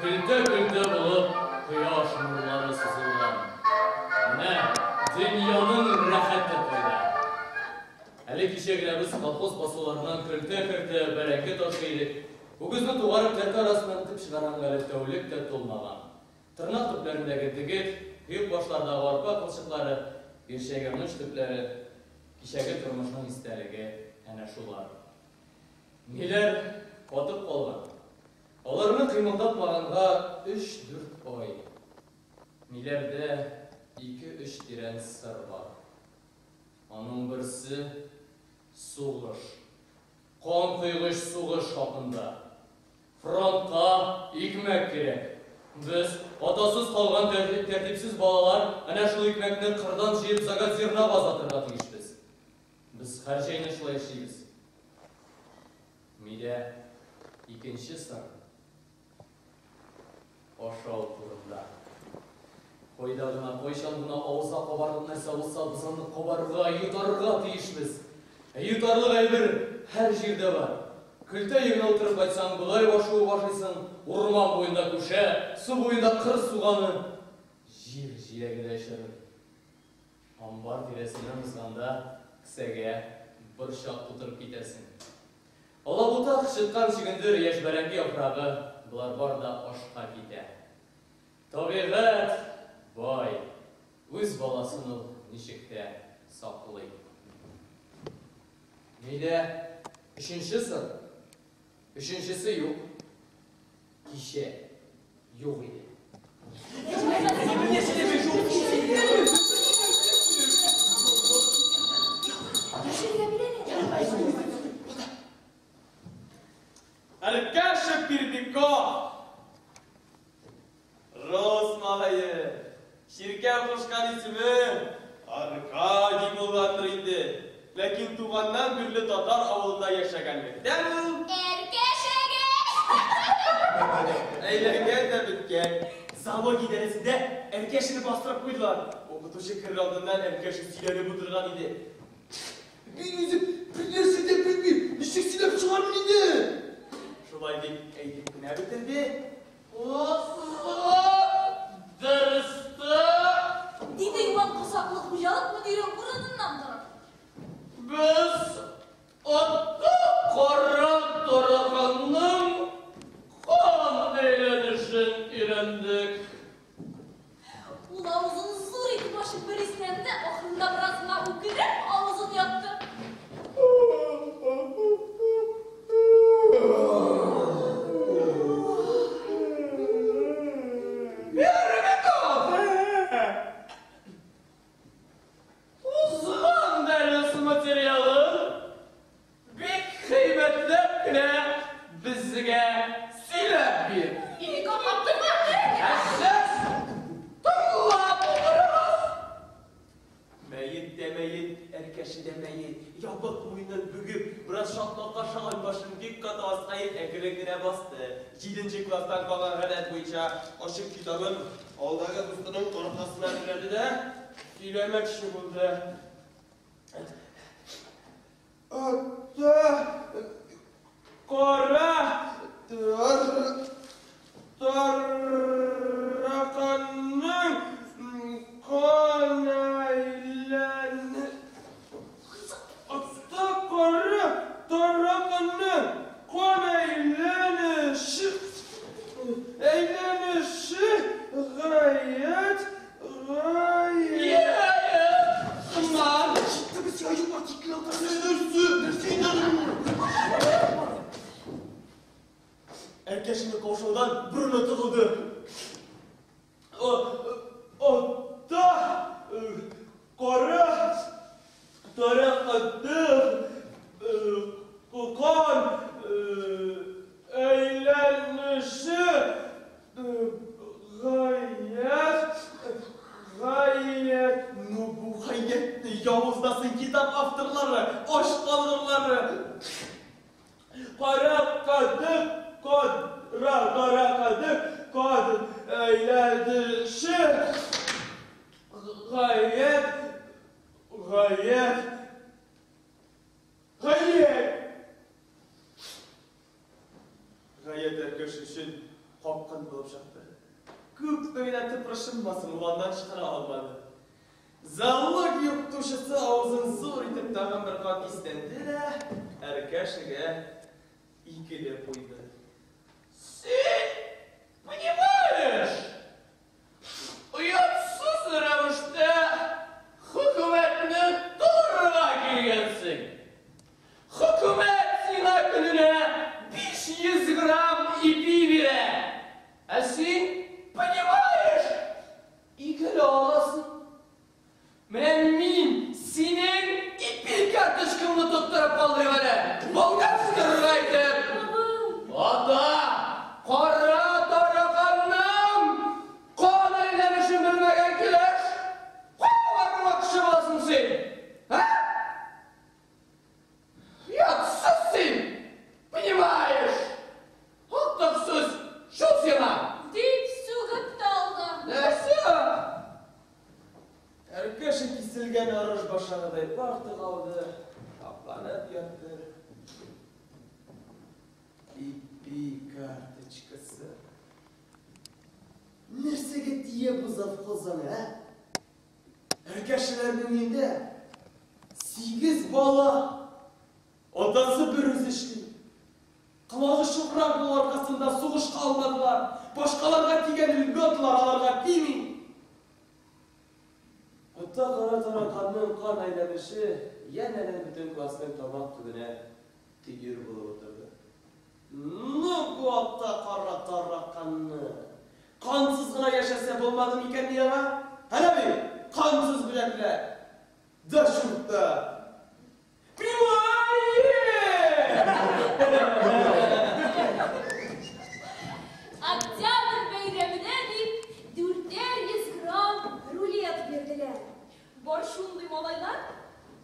көлтә-көлтә булып, кояш нурлары сызылган. Менә дөньяның рәхәте кайда! Әле кичә генә без колхоз басуларыннан көлтә кертә, бәрәңге ташый идек. Үгезне тугарып тәртә арасыннан этеп чыгарганга әле тәүлек тә тулмаган. Тырнак төпләрендәге дегет, оекбашлардагы арпа кылчыклары, бирчәйгән уч төпләре, кичәге тормышның истәлеге әнә шулар. Миләр катып калган. Аларны кыймылдатмаганга өч-дүрт ай. Миләрдә ике-өч тирән сыр бар. Аның берсе, сугыш. Канкойгыч сугыш хакында. Фронтка икмәк кирәк. Без, атасыз калган тәртипсез балалар, әнә шул икмәкне кырдан җыеп заготзернога озатырга тиешбез. Без һәр җәйне шулай эшлибез. Мидә икенче сыр. Ашау турында. Кайда гына, кайчан гына авызга кабарлык нәрсә булса, без аны кабарга, йотарга тиешбез. Ә йотарлык әйбер һәр җирдә бар. Көлтә йөгенә утырып кайтсаң, бодай башы уып ашыйсың, урман буенда күшә, су буенда кыр суганы, җир җиләге дә очрый. Амбар тирәсеннән узганда кесәгә борчак тутырып китәсең. Алабута, кычыткан, чөгендер, яшь бәрәңге яфрагы, болар бар да ашка китә. Табигать бай, үз баласын ул ничек тә саклый. Мидә өченче сыр, өченчесе юк. Кичә юк иде. Аркаша Пермяков! Рус малае! Чиркәү кушкан исеме Аркадий булгандыр инде. Ләкин туганнан бирле татар авылында яшәгәнлектән ул. Әркәшәгә! Әйләнгән дә беткән. Зоология дәресендә Әркәшәне бастырып куйдылар. Укытучы керер алдыннан Әркәшә сөйләнеп утырган иде. Мин үзем бернәрсә дә белмим, ничек сөйләп чыгармын инде? Шулай дип әйтеп кенә бетерде. Узган дәрестә. Диде юан корсаклы хуҗалык мөдире урыныннан торып. Без атта кара тараканның кан әйләнешен өйрәндек. Ул авызын зур итеп ачып бер иснәнде, ахырында бераз гына үкереп авызын япты. Пермяков! Узган дәрес материалын бик һәйбәтләп кенә безгә сөйләп бир. Бик аңлаттыңмы? Ә сез тыңлап утырыгыз. Мәет тә мәет, Әркәшә дә мәет. Ябык муенын бөгеп, бераз шакмакка ашаган башын бик каты аска иеп, әкрен генә басты. Җиденче класстан калган гадәт буенча, ачык китабын алдагы дустының аркасына терәде дә, сөйләмәкче булды. Ата кара тараканның кан әйләне Ата кара тараканның кан әйләнеше әйләнеше гаять гаять Сыман. Әркәшәнең каушаудан борыны тыгылды. Ата кара таракатның кан әйләнеше гаять гаять ну бу гаятьне явызласын китап авторлары, ач калгырлары. Кара кадык кара кара кадык кан әйләнеше гаять гаять гаять гаять Әркәш өчен Капкын булып чыкты. Күпме генә тыпырчынмасын, ул аннан чыгара алмады. Зоология укытучысы авызын зур итеп тагын бер кат иснәнде дә, Әркәшәгә икеле куйды. Син, понимаешь, оятсыз рәвештә хөкүмәтне торырга килгәнсең. Хөкүмәт сиңа көненә 500 грамм ипи бирә. Ә син, понимаешь, икеле аласың. Менә мин синең ипи карточкаңны тоттырып калдырыйм әле. Болгарскийга әйтеп. Ата, кара тараканның кан әйләнешен белмәгән килеш, кая барырга кеше буласың син? Ә? Оятсыз син, понимаешь? Артык сүз шул сиңа. Дип сүгеп тә алды. Нәрсә? Әркәшә киселгән арыш башагыдай бартык ауды, капланып ятты. Ипи карточкасы. Нәрсәгә тия бу завхоз аңа, ә? Әркәшәләрнең өендә 8 бала. Атасы бер үзе эшли. Колагы чукрак булу аркасында сугышка алмадылар. Башкаларга тигән льготалар аларга тими. Ата кара тараканның кан әйләнеше янәдән бөтен классның тамак төбенә төер булып утырды. Ну, бу ата кара тараканны! Кансыз гына яшәсә булмады микән ни аңа? Әнә бит, кансыз бүләкләр. Да чурта! Октябрь бәйрәменә дип 400 грамм рулет бирделәр. Бар шундый малайлар,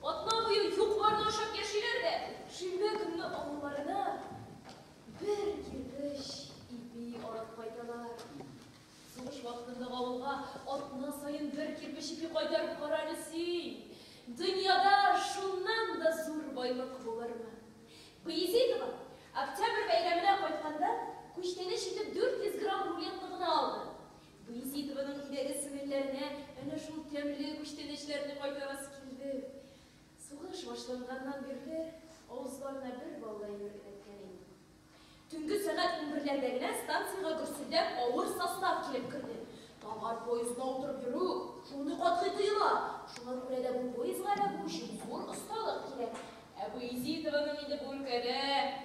атна буе юк-барны ашап яшиләр дә, шимбә көнне авылларына бер кирпеч ипи алып кайталар. Сугыш вакытында авылга атна саен бер кирпеч ипи кайтарып кара әле син. Дөньяда шуннан да зур байлык булырмы? Баязитова Октябрь бәйрәменә кайтканда күчтәнәч итеп 400 грамм рулетны гына алды. Баязитованың өйдәге сеңелләренә әнә шул тәмле күчтәнәчләрне кайтарасы килде. Сугыш башланганнан бирле авызларына бер балда әйбер эләккән иде. Төнге сәгать 11-ләрдә генә станциягә гөрселдәп авыр состав килеп керде. Товар поездына утырып йөрү шундый катгый тыела. Шуңа күрә дә бу поездга эләгү өчен зур осталык кирәк. Ә Баязитованың инде бу өлкәдә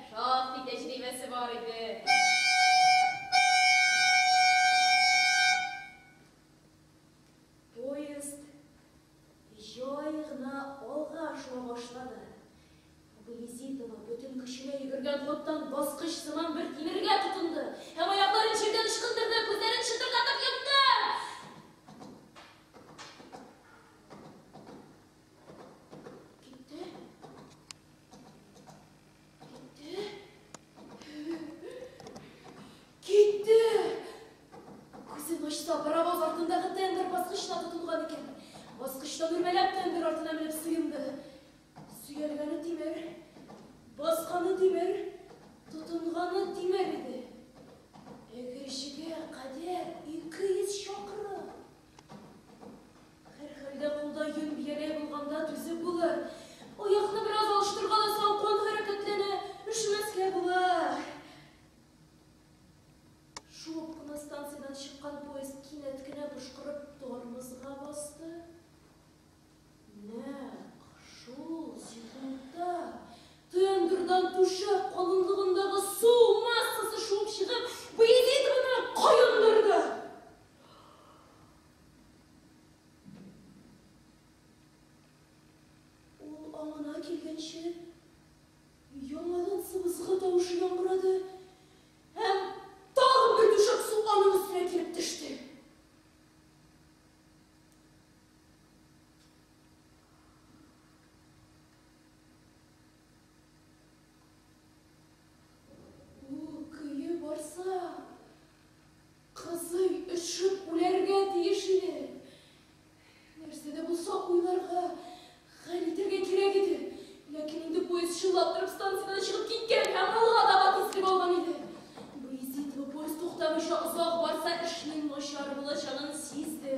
шактый тәҗрибәсе бар иде. Поезд җай гына алга шуа башлады. Баязитова бөтен көченә йөгергән хаттан баскыч сыман бер тимергә тотынды һәм аякларын җирдән ычкындырды, күзләрен шытырдатып йомды. Китте. Китте. Китте. Күзен ачса, паровоз артындагы тендер баскычына тотынган икән. Баскычтан үрмәләп тендер артына менеп сыенды. Сөялгәне тимер, басканы тимер, тотынганы тимер иде. Әгерҗегә кадәр 200 чакрым. Һәрхәлдә кулда йон бияләй булганда түзеп булыр. Аякны бераз алыштыргаласаң, кан хәрәкәтләнә, өшемәскә була. Шуып кына станциядән чыккан поезд кинәт кенә пошкырып тормозга басты. Нәкъ шул секундта тендердан түшәк калынлыгындагы су массасы шуып чыгып, Баязитованы коендырды. Ул аңына килгәнче, яңадан сыбызгы тавышы яңгырады һәм тагын бер түшәк су аның өстенә килеп төште. Мондыйча озак барса, эшнең начар булачагын сизде.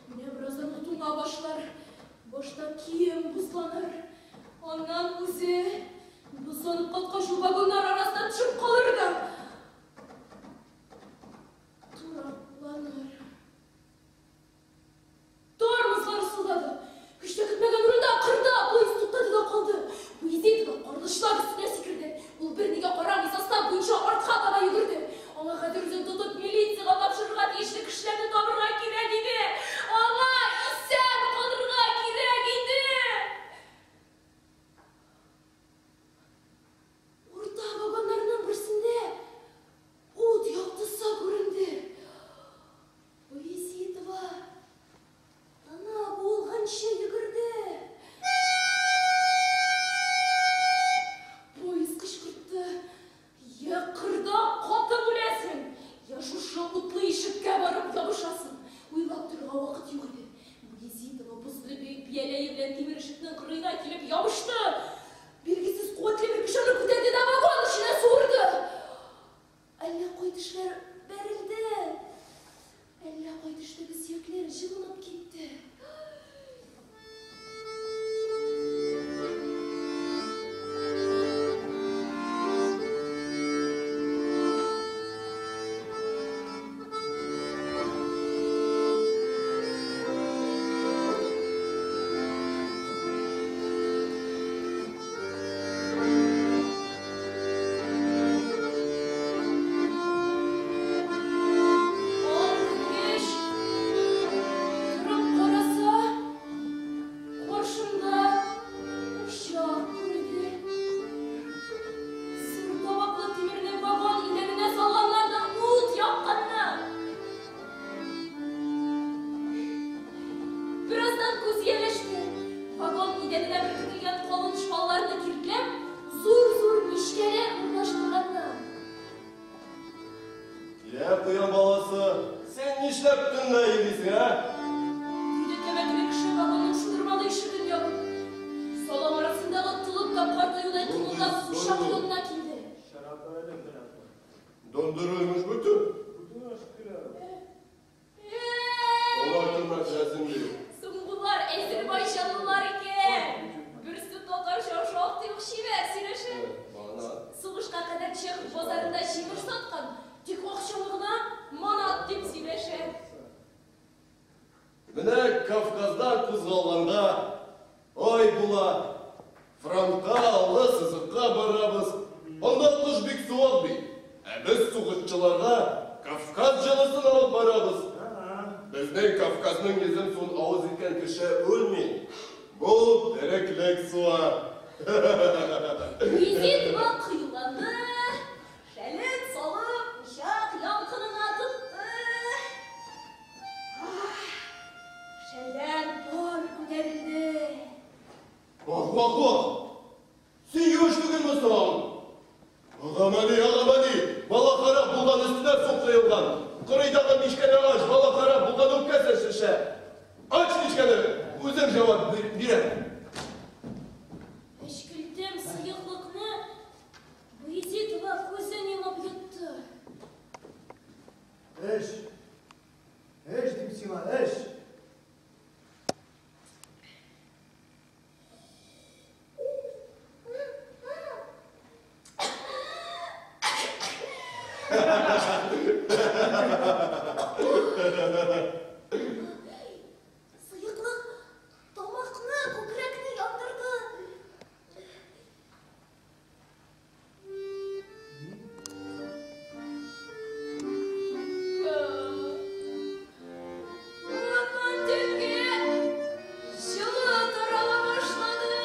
Менә бераздан ул туңа башлар. Башта кием бозланыр. Аннан үзе бозланып каткач, ул вагоннар арасына төшеп калыр да туракланыр. Тормозлар ысылдады. Һич тә көтмәгән урында, кырда, поезд туктады да калды. Баязитова карлы шлак өстенә сикерде. Ул бернигә карамый состав буенча артка таба йөгерде. Аңа хәзер үзен тотып милициягә тапшырырга тиешле кешеләрне табырга кирәк иде. Аңа исән калырга кирәк иде. Урта вагоннарның берсендә ут яктысы күренде. Баязитова тыны буылганчы йөгерде. Поезд кычкыртты. Я кырда катып үләсең, я шушы утлы ишеккә барып ябышасың. Уйлап торырга вакыт юк иде. Баязитова бозлы бияләе белән тимер ишекнең кырыена килеп ябышты. Билгесез куәтле бер көч аны күтәрде дә вагон эченә суырды. Әллә кай тешләр бәрелде. Әллә кай төштәге сөякләр җылынып китте. Аң кергәч, торып караса, каршында учак күрде. Зур табаклы тимерне вагон идәненә салганнар да ут якканнар. Бераздан күз ияләште. Вагон идәненә беркетелгән калын шпалларны киртләп, зур-зур мичкәләр урнаштырганнар. Я, куян баласы, син нишләп төнлә йөрисең, ә? Диде тәмәкеле кеше вагонның шудырмалы ишеген ябып. Салам арасындагы толып та картаюдай кыймылдап учак янына килде. Дондырылмыш бөтен. Алар кыйммәт рәсемли. Соңгылар әзербайҗанлылар икән. Берсе татарча шактый ук чибәр сөйләшә. Сугышка кадәр Чехов базарында җимеш саткан, тик акчаны гына манат дип сөйләшә. Менә Кавказдан кузгалганда ай була. Фронтка, алгы сызыкка барабыз. Анда кыш бик суык бит. Ә без сугышчыларга Кавказ җылысын алып барабыз. Безнең Кавказның йөзем суын авыз иткән кеше үлми. Бу тереклек суы. Баязитова кыюланды, шәлен салып, учак ялкынына тотты. Ах, шәлдән пар күтәрелде. Вах, вах, вах! Син юеш түгелме соң? Агамали, агамали! Бала харап булган, өстенә су коелган. Кырыйдагы мичкәне ач, бала харап булган, үпкәсе шешә. Ач мичкәне, үзем җавап бирәм. Әчкелтем сыеклыкны Баязитова күзен йомып йотты. Эч! Эч дим сиңа, эч! Сыеклык тамакны, күкрәкне яндырды. Аннан төнгә җылы тарала башлады.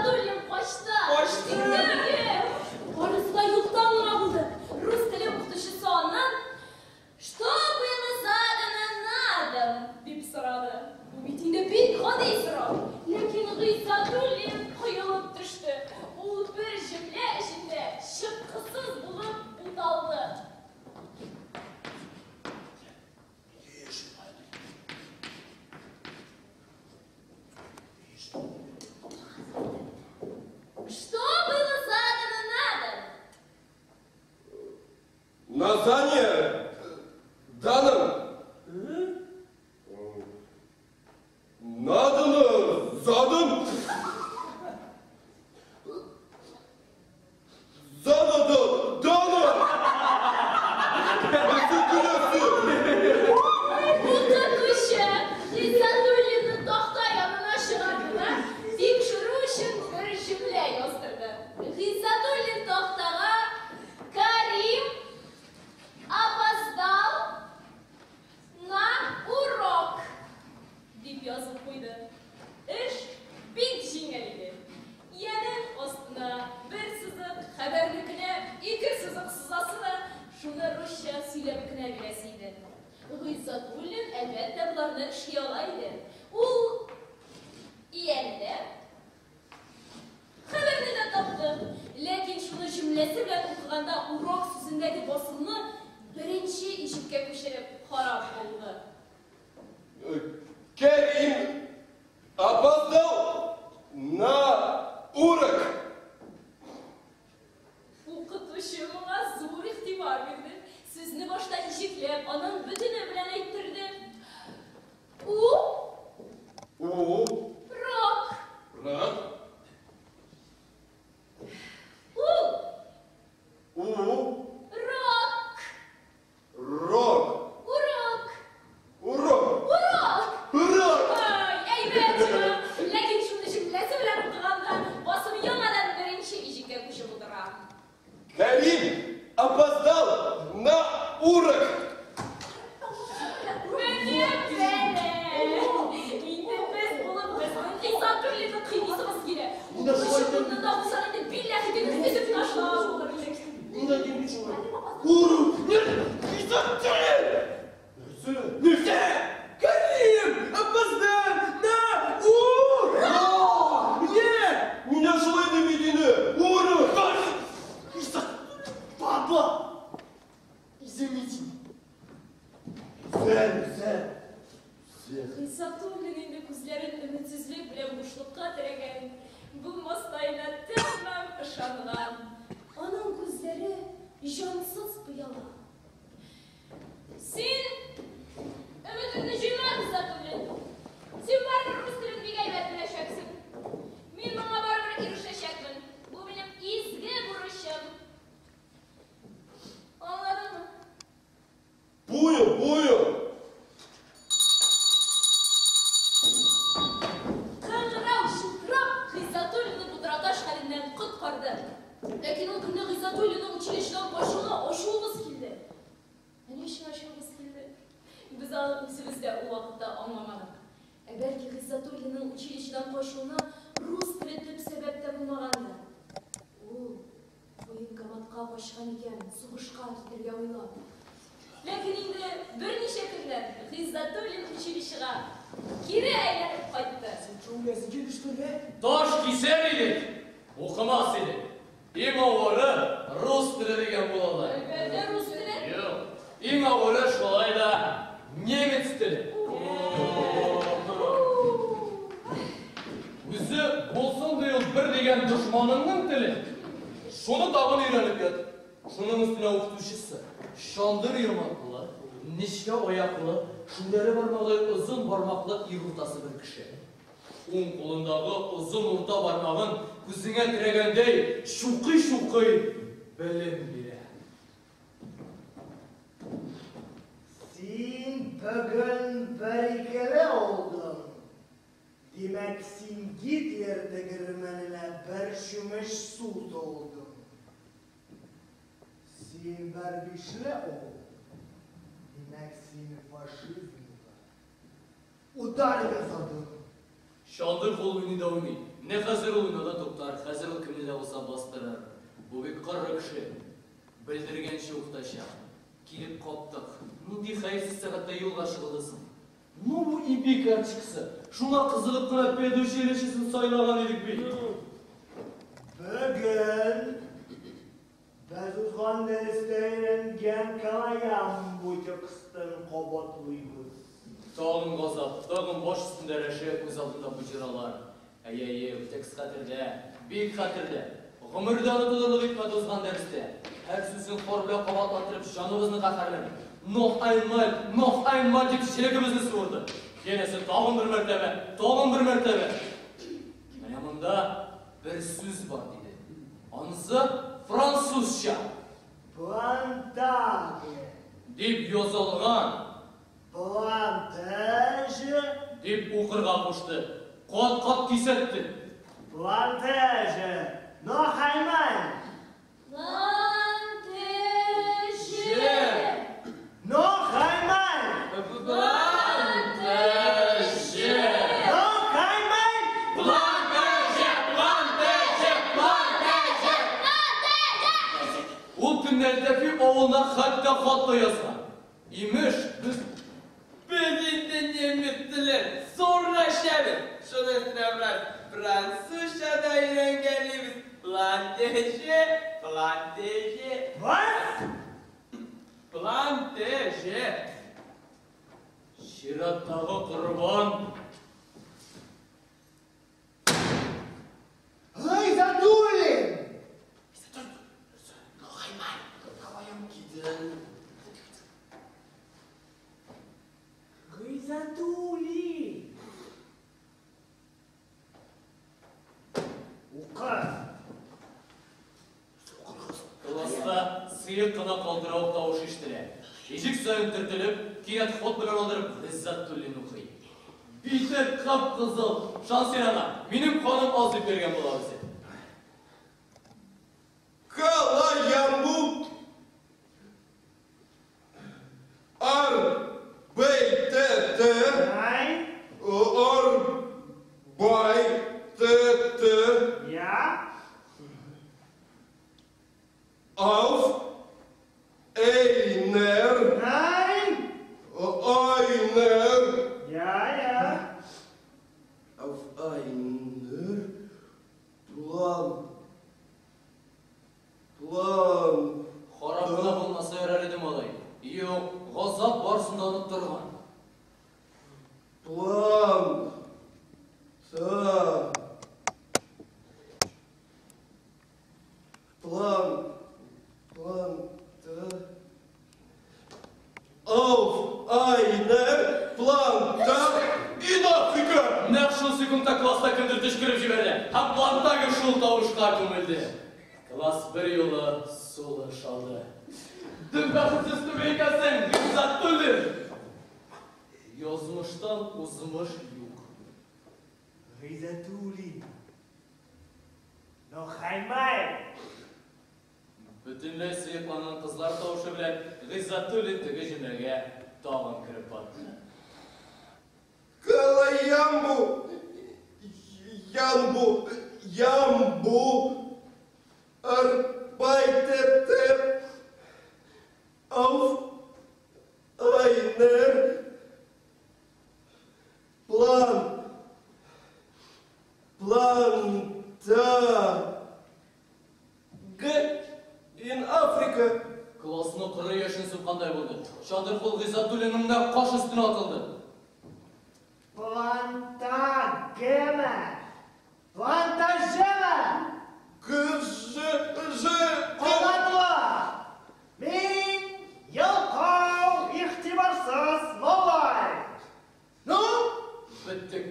Гыйззәтуллин качты. Качты? Әйе. Барысы да юктан гына булды. Рус теле укытучысы аннан: "Что было задано на дом?" дип сорады. Бу бит инде бик гади сорау. Ләкин Гыйззәтуллин коелып төште. Ул бер җөмлә эчендә чыккысыз булып буталды. Что было задано на дом? Название данным. Надано задом. Задано дано. Нәрсә көләсең? Укытучы Гыйззәтуллинны такта янына чыгарды да, тикшерү өчен бер җөмлә яздырды. Гыйззәтуллин тактага: "Карим опоздал на урок", дип язып куйды. Эш бик җиңел иде. Иянең астына бер сызык, хәбәрнекенә ике сызык сызасы да, шуны русча сөйләп кенә бирәсе иде. Гыйззәтуллин, әлбәттә, боларны эшли ала иде. Ул ияне дә, хәбәрне дә тапты. Ләкин шуны җөмләсе белән укыганда урок сүзендәге басымны беренче иҗеккә күчереп харап булды. Керим опоздал на урок. Укытучы моңа зур игътибар бирде. Сүзне башта иҗекләп, аннан бөтене белән әйттерде. У У рок. Рак. У У рок. Рок. Урок. Урок. Урок. Урок. Ай, әйбәт чыга. Ләкин шуны җөмләсе белән укыганда басым яңадан беренче иҗеккә күчеп утыра. Карим опоздал на урок. Менә бәла! Инде без булып безнең Гыйззәтуллинны кыйныйсыбыз килә. Нидә шулай Укытучы урынында булсаң инде, билләһи, дип өзеп ташлау булыр идек. Нидә дим шулай? Урок! Гыйззәтуллин! Нәрсә? Нәрсә? Карим! Опоздал на урок! Нет! Менә шулай дип бит инде. Урок. Гыйззәтуллин! Падла! Извините. Сән, сән. Гыйззәтуллин инде күзләрен өметсезлек белән бушлыкка терәгән, булмастайына тәмам ышанган. Аның күзләре җансыз пыяла. Син өметеңне җуйма, Гыйззәтуллин. Син барыбер рус телен бик әйбәт беләчәксең. Мин моңа барыбер ирешәчәкмен. Бу минем изге бурычым. Аңладыңмы? Понял, понял. Кыңгырау чылтырап, Гыйззәтуллинны бутыраташ хәленнән коткарды. Ләкин ул көнне Гыйззәтуллинның училищедан качуына ачуыбыз килде. Ә ни өчен ачуыбыз килде? Без аны үзебез дә ул вакытта аңламадык. Ә бәлки, Гыйззәтуллинның училищедан качуына рус теле төп сәбәп тә булмагандыр. Ул военкоматка качкан икән, сугышка китәргә уйлап. Ләкин инде берничә көннән Гыйззәтуллин училищега кире әйләнеп кайтты. Син чүләсе килештер, Таш кисәр идек, укымас идек. Иң авыры рус теле дигән булалар. Әлбәттә, рус теле. Юк, иң авыры шулай да немец теле. Үзе булсын ди ул бер дигән дошманыңның теле. Шуны тагын өйрәнеп ят. Шуның өстенә укытучысы чандыр йомаклы, нечкә аяклы, шүрләре бармагы озын бармаклы ир уртасы бер кеше. Уң кулындагы озын урта бармагын күзеңә терәгәндәй чукый-чукый белем бирә. Син бүген бер икеле алдың. Димәк, син Гитлер тегермәненә бер чүмеч су салдың. Син бер бишле алдың. Димәк, син фашизмга удар ясадың. Чандыр кул уйный да уйный. Менә хәзер ул уйнаудан туктар, хәзер ул кемне дә булса бастырыр. Бу бик коры кеше. Белдергәнче укытачак. Килеп каптык. Нинди хәерсез сәгатьтә юлга чыгылды соң? Ну бу ипи карточкасы. Шуңа кызыгып кына педучилищесын сайлаган идек бит. Бүген без узган дәрестә өйрәнгән Калаямбу текстын кабатлыйбыз. Тагын газап, тагын баш өстендә рәшә, күз алдында боҗралар. Әйе, әйе, текст хәтердә, бик хәтердә. Гомердә онытылырлык итмәде узган дәрестә. Һәр сүзен хор белән кабатлаттырып, җаныбызны каһәрләде. Noch einmal, noch einmal дип җелегебезне суырды. Янәсе тагын бер мәртәбә, тагын бер мәртәбә. Менә монда бер сүз бар, диде. Анысы французча. Плантаге. Дип язылган. Плантеже. Дип укырга кушты. Кат-кат кисәтте. Плантеже. Noch einmal. Плантеже. Noch einmal. Плантеже. Noch einmal. Плантеже, плантеже, плантеже. Ул көнне Әлтафи авылына хәтта хат та язган. Имеш, без Без инде немец телен зурлашабыз. Шуның өстенә бераз французча да өйрәнгәнбез. Плантеже, плантеже, Was? плантеже. Чираттагы корбан. Гыйззәтуллин! Гыйззәтуллин! Укы! Класста сыек кына калтыравык тавыш ишетелә. Иҗек саен төртелеп, кинәт ход белән алдырып, Гыйззәтуллин укый. Бите кып-кызыл. Шан син аңа, минем каным аз дип йөргән була үзе. Калаямбу Ар Б Т Т Nein. Ар Бай Т Т Ja. Auf Einer Nein. Einer Ja, ja. Auf einer Plan Plan Харап кына булмаса ярар иде, малай. Юк, газап барысын да оныттырган. План Та План План Та Auf einer Planta in Afrika. Нәкъ шул секундта класста кемдер төчкереп җибәрде. Һәм плантага шул тавышка күмелде. Класс бер юлы сулыш алды. Дөм бәхетсез түгел икәнсең, Гыйззәтуллин! Язмыштан узмыш юк. Гыйззәтуллин. Noch einmal. Бөтенләй сыекланган кызлар тавышы белән Гыйззәтуллин теге җөмләгә тагын кереп батты. Калаямбу Ямбу Ямбу Arbeitete auf einer Plan Planta Г in Afrika. Классны коры яшен суккандай булды. Чандыр кул Гыйззәтуллинның нәкъ каш өстенә атылды. Плантагеме. Плантажеме. Г Ж Ж Кабатла. Мин ялкау, игътибарсыз малай. Ну? Беттек.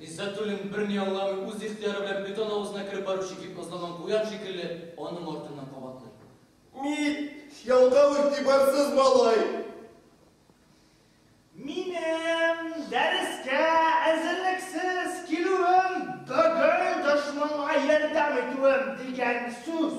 Гыйззәтуллин берни аңламый, үз ихтыяры белән бетон авызына кереп баручы гипнозланган куян шикелле, аның артыннан кабатлый. Мин ялкау игътибарсыз малай. Минем дәрескә әзерлексез килүем бүген дошманга ярдәм итүем дигән сүз.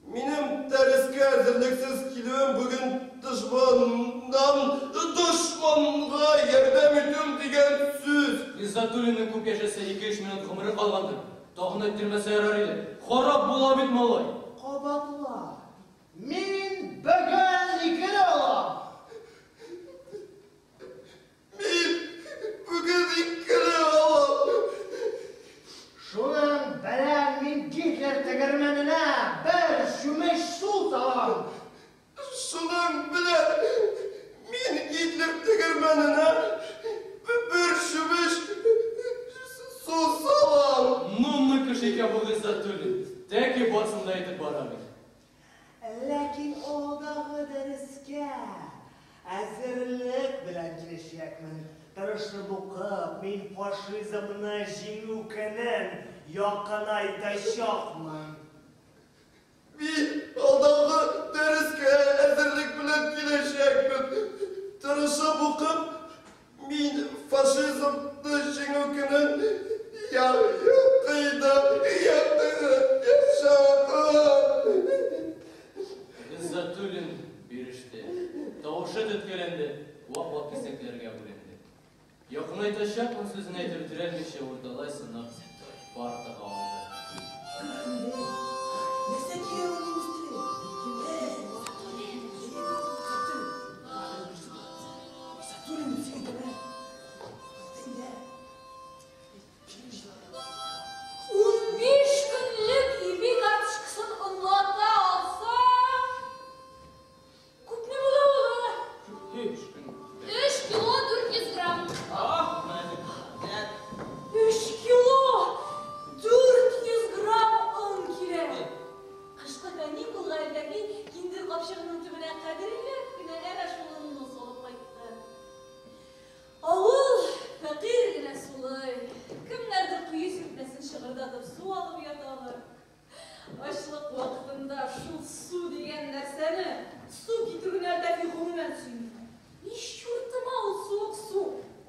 Минем дәрескә әзерлексез килүем бүген дошманнан дошманга ярдәм итүем дигән сүз. Гыйззәтуллинның күп яшәсә 2-3 минут гомере калгандыр. Тагын әйттермәсә ярар иде. Харап була бит малай. Кабатла. Мин бүген икеле алам. Мин бүген икеле алам. Шуның белән мин Гитлер тегермәненә бер чүмеч су салам. Шуның белән мин Гитлер тегермәненә бер чүмеч су салам. Ну, кеше икән бу Гыйззәтуллин. Тәки барсын да әйтеп бара бит. Ләкин алдагы дәрескә әзерлек белән киләчәкмен. Тырышып укып, мин фашизмны җиңү көнен якынайтачакмын. Мин алдагы дәрескә әзерлек белән киләчәкмен. Тырышып укып, мин фашизмны җиңү көнен якынайтачакмын. Гыйззәтуллин биреште. Тавышы теткәләнде, вак-вак кисәкләргә бүленде. Якынайтачакмын сүзен әйтеп бетерә алмыйча урталай сынып партага ауды. Нәрсә кирәк ул немец теле? Сатулин дип сөйләнә. Әйдә. 15 көнлек ипи карточкасын онлата алса, күпме була ул? 3 көн. 3 кило 400 грамм. 3 кило 400 грамм он килә. Кышкы каникулга Әлтәфи киндер капчыгының төбенә кадерләп кенә әнә шул онны салып кайтты. Авыл фәкыйрь генә сулый. Кемнәрдер кое сиртмәсен шыгырдатып су алып яталар. Ачлык вакытында шул су дигән нәрсәне, су китерүне Әлтәфи гомумән сөйми. Ни чуртыма ул суык су?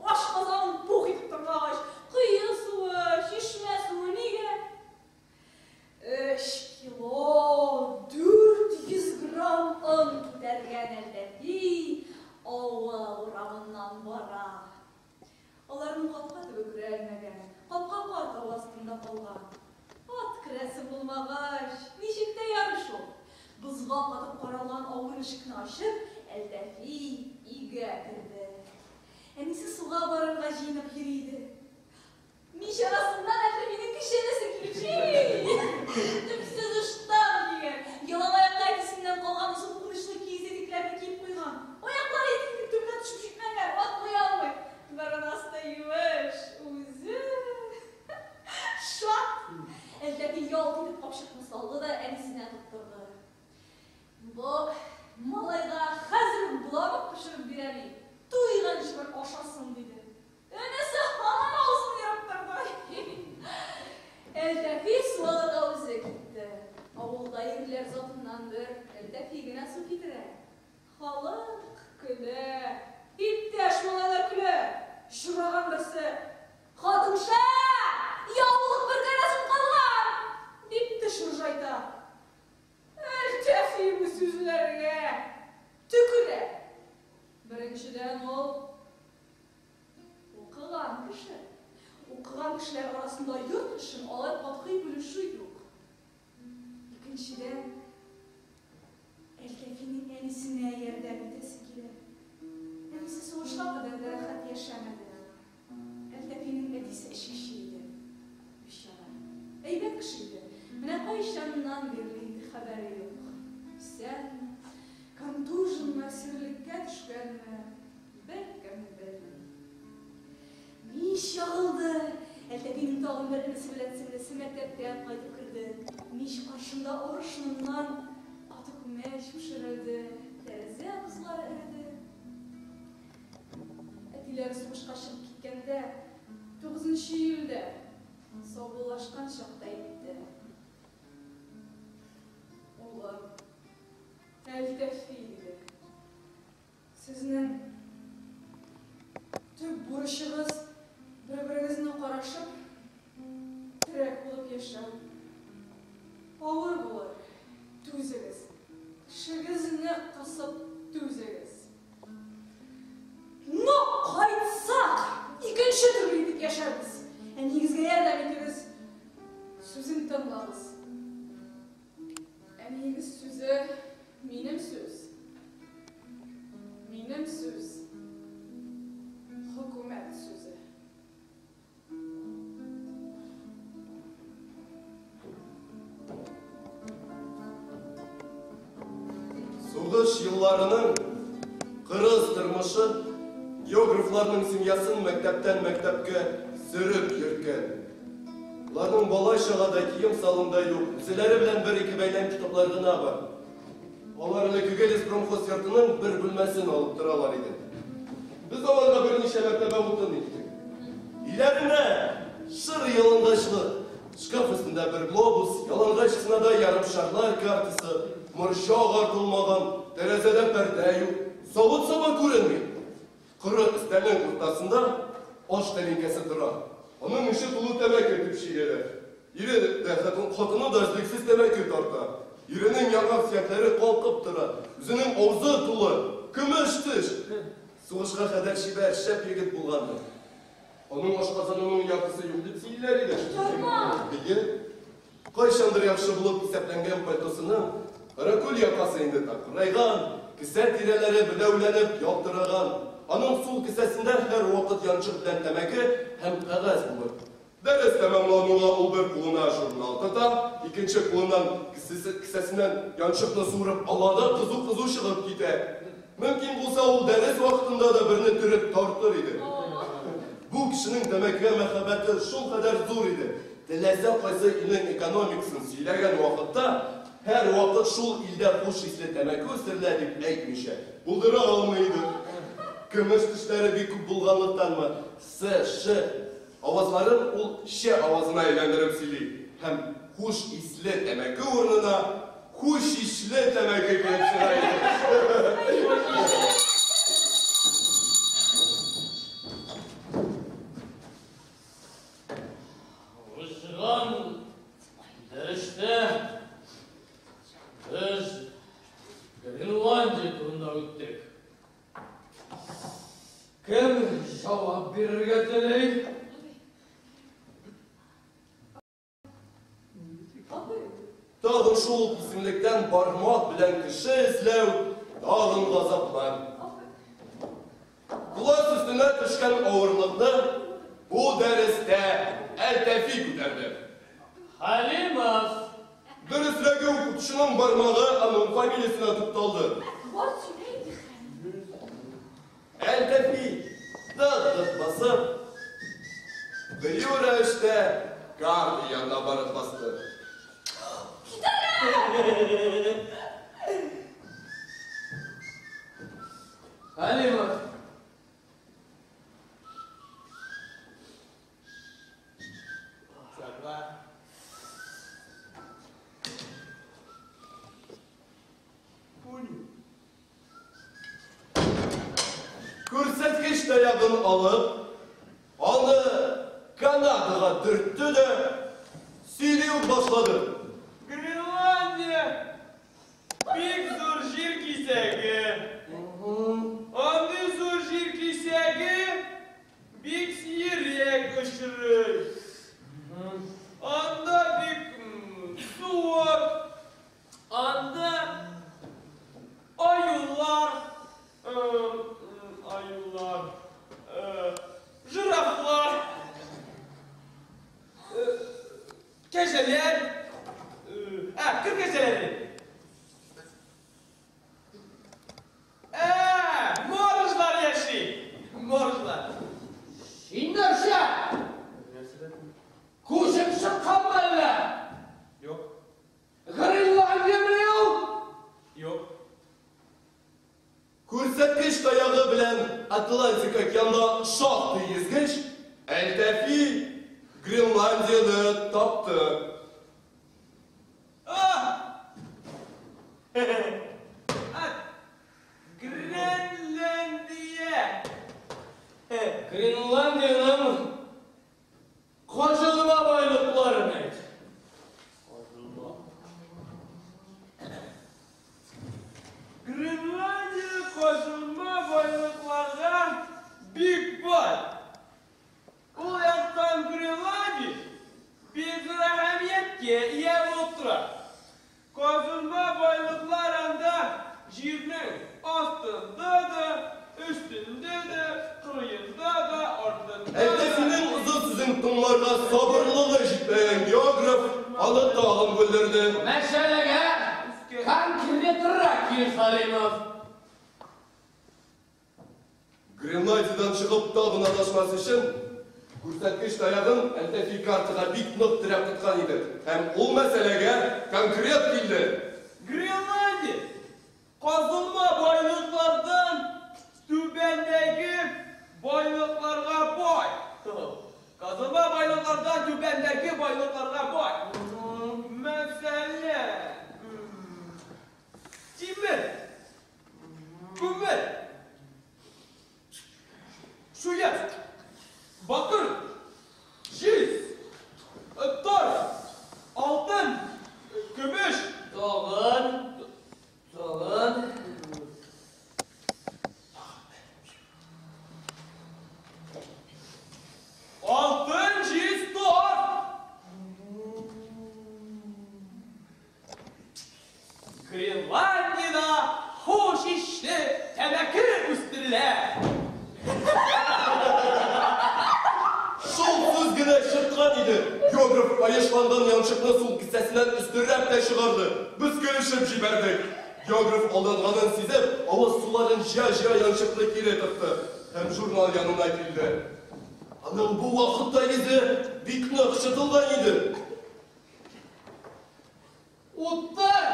Ашказанын пух итеп торгач, кое суы, чишмә суы нигә? 3 кило 400 грамм он күтәргән Әлтәфи авыл урамыннан бара. Аларның капка төбе көрәлмәгән, капка кар тавы астында калган. Ат керәсе булмагач, ничек тә ярый шул. Бозга катып каралган авыр ишекне ачып, Әлтәфи өйгә керде. Әнисе суга барырга җыенып йөри иде. Мич арасыннан Әлтәфинең кече энесе килеп җитте. Төпсез ыштан кигән, ялан аякка әтисеннән калган озын кунычлы киез итекләрне киеп куйган. Аяклары итекнең төбенә төшеп җитмәгән, атлый алмый. Борын асты юеш, үзе шат. Әлтәфи ялт итеп капчыкны салды да әнисенә тоттырды. Бу малайга хәзер үк боламык пешереп бирәм, туйганчы бер ашасын, диде. Энесе һаман авызын ерып торды. Әлтәфи су алырга үзе китте. Авылда ирләр затыннан бер Әлтәфи генә су китерә. Халык көлә. Иптәш малайлар көлә. Җырлаган берсе: "Хатынша, яулык бөркәнәсең калган!" дип теш ыржайта. Әлтәфи бу сүзләргә төкерә. Беренчедән, ул укыган кеше. Укыган кешеләр арасында йорт эшен алай катгый бүлешү юк. Икенчедән, Әлтәфинең әнисенә ярдәм итәсе килә. Әнисе сугышка кадәр дә рәхәт яшәмәде. Әлтәфинең әтисе эчкече иде. Бичара. Әйбәт кеше иде. Менә кайчаннан бирле инде хәбәре юк. Исәнме, контуженмы, әсирлеккә төшкәнме, беркем белми. Мич ягылды. Әлтәфинең тагын бер энесе белән сеңлесе мәктәптән кайтып керде. Мич каршында арыш оныннан каты күмәч пешерелде. Тәрәзә бозлары эреде. Әтиләре сугышка чыгып киткәндә, 9 июльдә саубуллашкан чакта әйтте: "Улым, Әлтәфи, диде. Сезнең төп бурычыгыз бер-берегезне карашып, терәк булып яшәү. Авыр булыр, түзегез. Тешегезне кысып түзегез. Но кайтсак, икенче төрле итеп яшәрбез. Әниегезгә ярдәм итегез. Сүзен тыңлагыз. Әниегез сүзе минем сүз. Минем сүз хөкүмәт сүзе. Сугыш елларының кырыс тормышы географларның семьясын мәктәптән мәктәпкә сөреп йөрткән. Аларның бала-чага да, кием-салым да юк, үзләре белән бер-ике бәйләм китаплар гына бар. Алар элеккеге леспромхоз йортының бер бүлмәсен алып торалар иде. Без аларга берничә мәртәбә утын иттек. Өйләренә шыр ялангачлык, шкаф өстендә бер глобус, ялангач стенада ярымшарлар картасы, морҗа агартылмаган, тәрәзәдә пәрдә юк, савыт-саба күренми. Коры өстәлнең уртасында аш тәлинкәсе тора. Аның эче тулы тәмәке төпчеге. Ире дә, хатыны да өзлексез тәмәке тарта. Иренең яңак сөякләре калкып тора. Үзенең авызы тулы көмеш теш. Сугышка кадәр чибәр, шәп егет булгандыр. Аның ашказанының яртысы юк дип сөйлиләр иде. Ярма! Әйе. Кайчандыр яхшы булып исәпләнгән пальтосының каракүл якасы инде такырайган, кесә тирәләре беләүләнеп ялтыраган. Аның сул кесәсендә һәрвакыт янчык белән тәмәке һәм кәгазь булыр. Дәрес тәмамлануга ул бер кулына журнал тота, икенче кулыннан кесәсеннән янчыкны суырып ала да кызу-кызу чыгып китә. Мөмкин булса, ул дәрес вакытында да берне төреп тартыр иде. Бу кешенең тәмәкегә мәхәббәте шулкадәр зур иде. Теләсә кайсы илнең экономикасын сөйләгән вакытта, һәрвакыт шул илдә хуш исле тәмәке үстерелә дип әйтмичә булдыра алмый иде. Көмеш тешләре бик күп булганлыктанмы, С, Ш авазларын ул Ч авазына әйләндереп сөйли һәм хуш исле тәмәке урынына хуш ишле тәмәке килеп чыга иде. Узган дәрестә без Гренландия турында үттек. Кем җавап бирергә тели? Абый. Тагын шул ук исемлектән бармак белән кеше эзләү, тагын газаплар. Класс өстенә төшкән авырлыкны бу дәрестә Әлтәфи күтәрде. Хәлимов! Дөресрәге, укытучының бармагы аның фамилиясенә тукталды. Бар сөйлә инде, Хәлим. Әлтәфи, дык-дык басып, кыю рәвештә карта янына барып басты. Хәлимов! Сакла. Понял. Күрсәткеч таягын алып, аны Канадага төртте дә сөйли үк башлады. Гренландия бик зур җир кисәге. Андый зур җир кисәге бик сирәк очрый. Анда бик суык. Анда аюлар, аюлар, жирафлар, кәҗәләр, ә, кыр кәҗәләре. Ә, моржлар яши. Моржлар. Син нәрсә? Күзең чыкканмы әллә? Юк. Гренландиямени ул? Юк. Күрсәткеч таягы белән Атлантик океанда шактый йөзгәч, Әлтәфи Гренландияне тапты. А! А! Гренландия! Гренландиянең казылма байлыкларын әйт. Гренландия казылма байлыкларга бик бай. булып тора. Казылма байлыклар анда җирнең астында да, өстендә дә, кырыенда да, артында да. Әлтәфинең озын сүзен тыңларга сабырлыгы җитмәгән географ аны тагын бүлдерде. Мәсьәләгә конкретрак кил, Хәлимов. Гренландиядән чыгып тагын адашмас өчен, күрсәткеч таягын Әлтәфи картага бик нык терәп тоткан иде. Һәм ул мәсьәләгә конкрет килде. Гренландия казылма байлыклардан түбәндәге байлыкларга бай. Казылма байлыклардан түбәндәге байлыкларга бай. Мәсәлән, тимер, күмер, шуяз, бакыр, җиз, торф, алтын, көмеш. Тагын, тагын. Алтын, җиз, торф. Гренландиядә хуш исле тәмәке үстерелә. Шул сүз генә чыккан иде. Географ каешланган янчыкны сул кесәсеннән өстерәп тә чыгарды. Без көлешеп җибәрдек. Географ алданганын сизеп, авыз суларын җыя-җыя янчыкны кире тыкты һәм журнал янына килде. Аның бу вакытта йөзе бик нык чытылган иде. Утыр,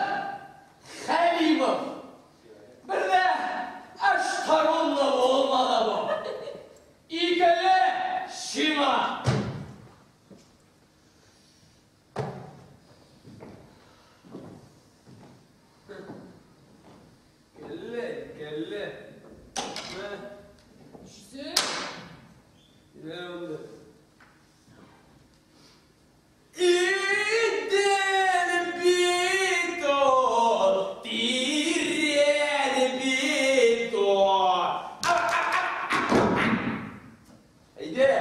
Хәлимов. Бер дә Аштарунлы булмады бу. Икеле сиңа. Кәлле, кәлле. Мә, Өчесе. килә монда. Идел бит ул, тирән бит ул. Әйдә.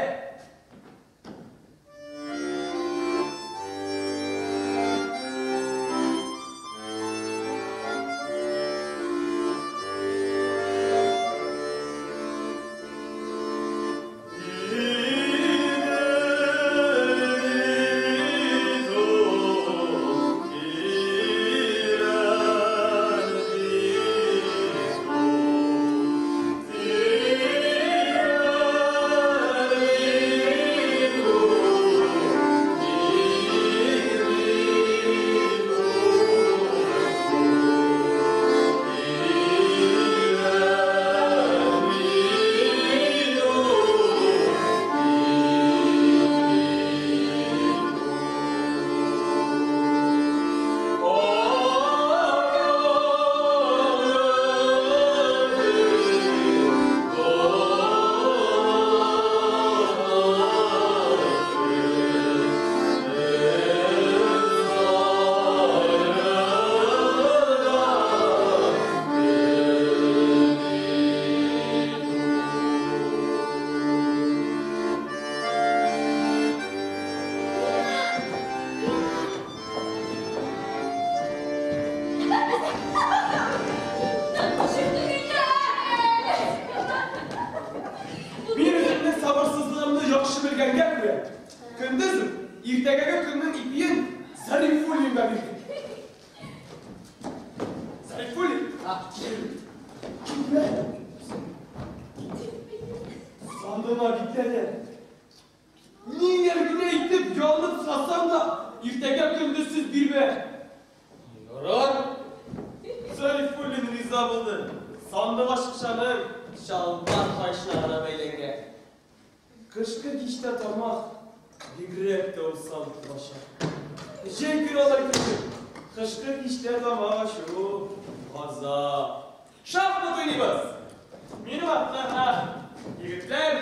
Мин үземнең сабырсызлыгымны яхшы белгәнгә күрә, көндез үк иртәгәге көннең ипиен Зарифуллинга бирдем. Зарифуллин, килмә. Сандыма бикләнә. Ниләр генә итеп ялынып сорасам да, иртәгә көндезсез бирмә. Ярар. Зарифуллин риза булды. Сандык ачкычаның чалбар кайшыларына бәйләнгән. Кышкы кичтә тамак бигрәк тә усал булачак. Җәй көне алай түгел. Кышкы кичтә тамак ачу газап. Шахмат уйныйбыз. Минем артта егетләр,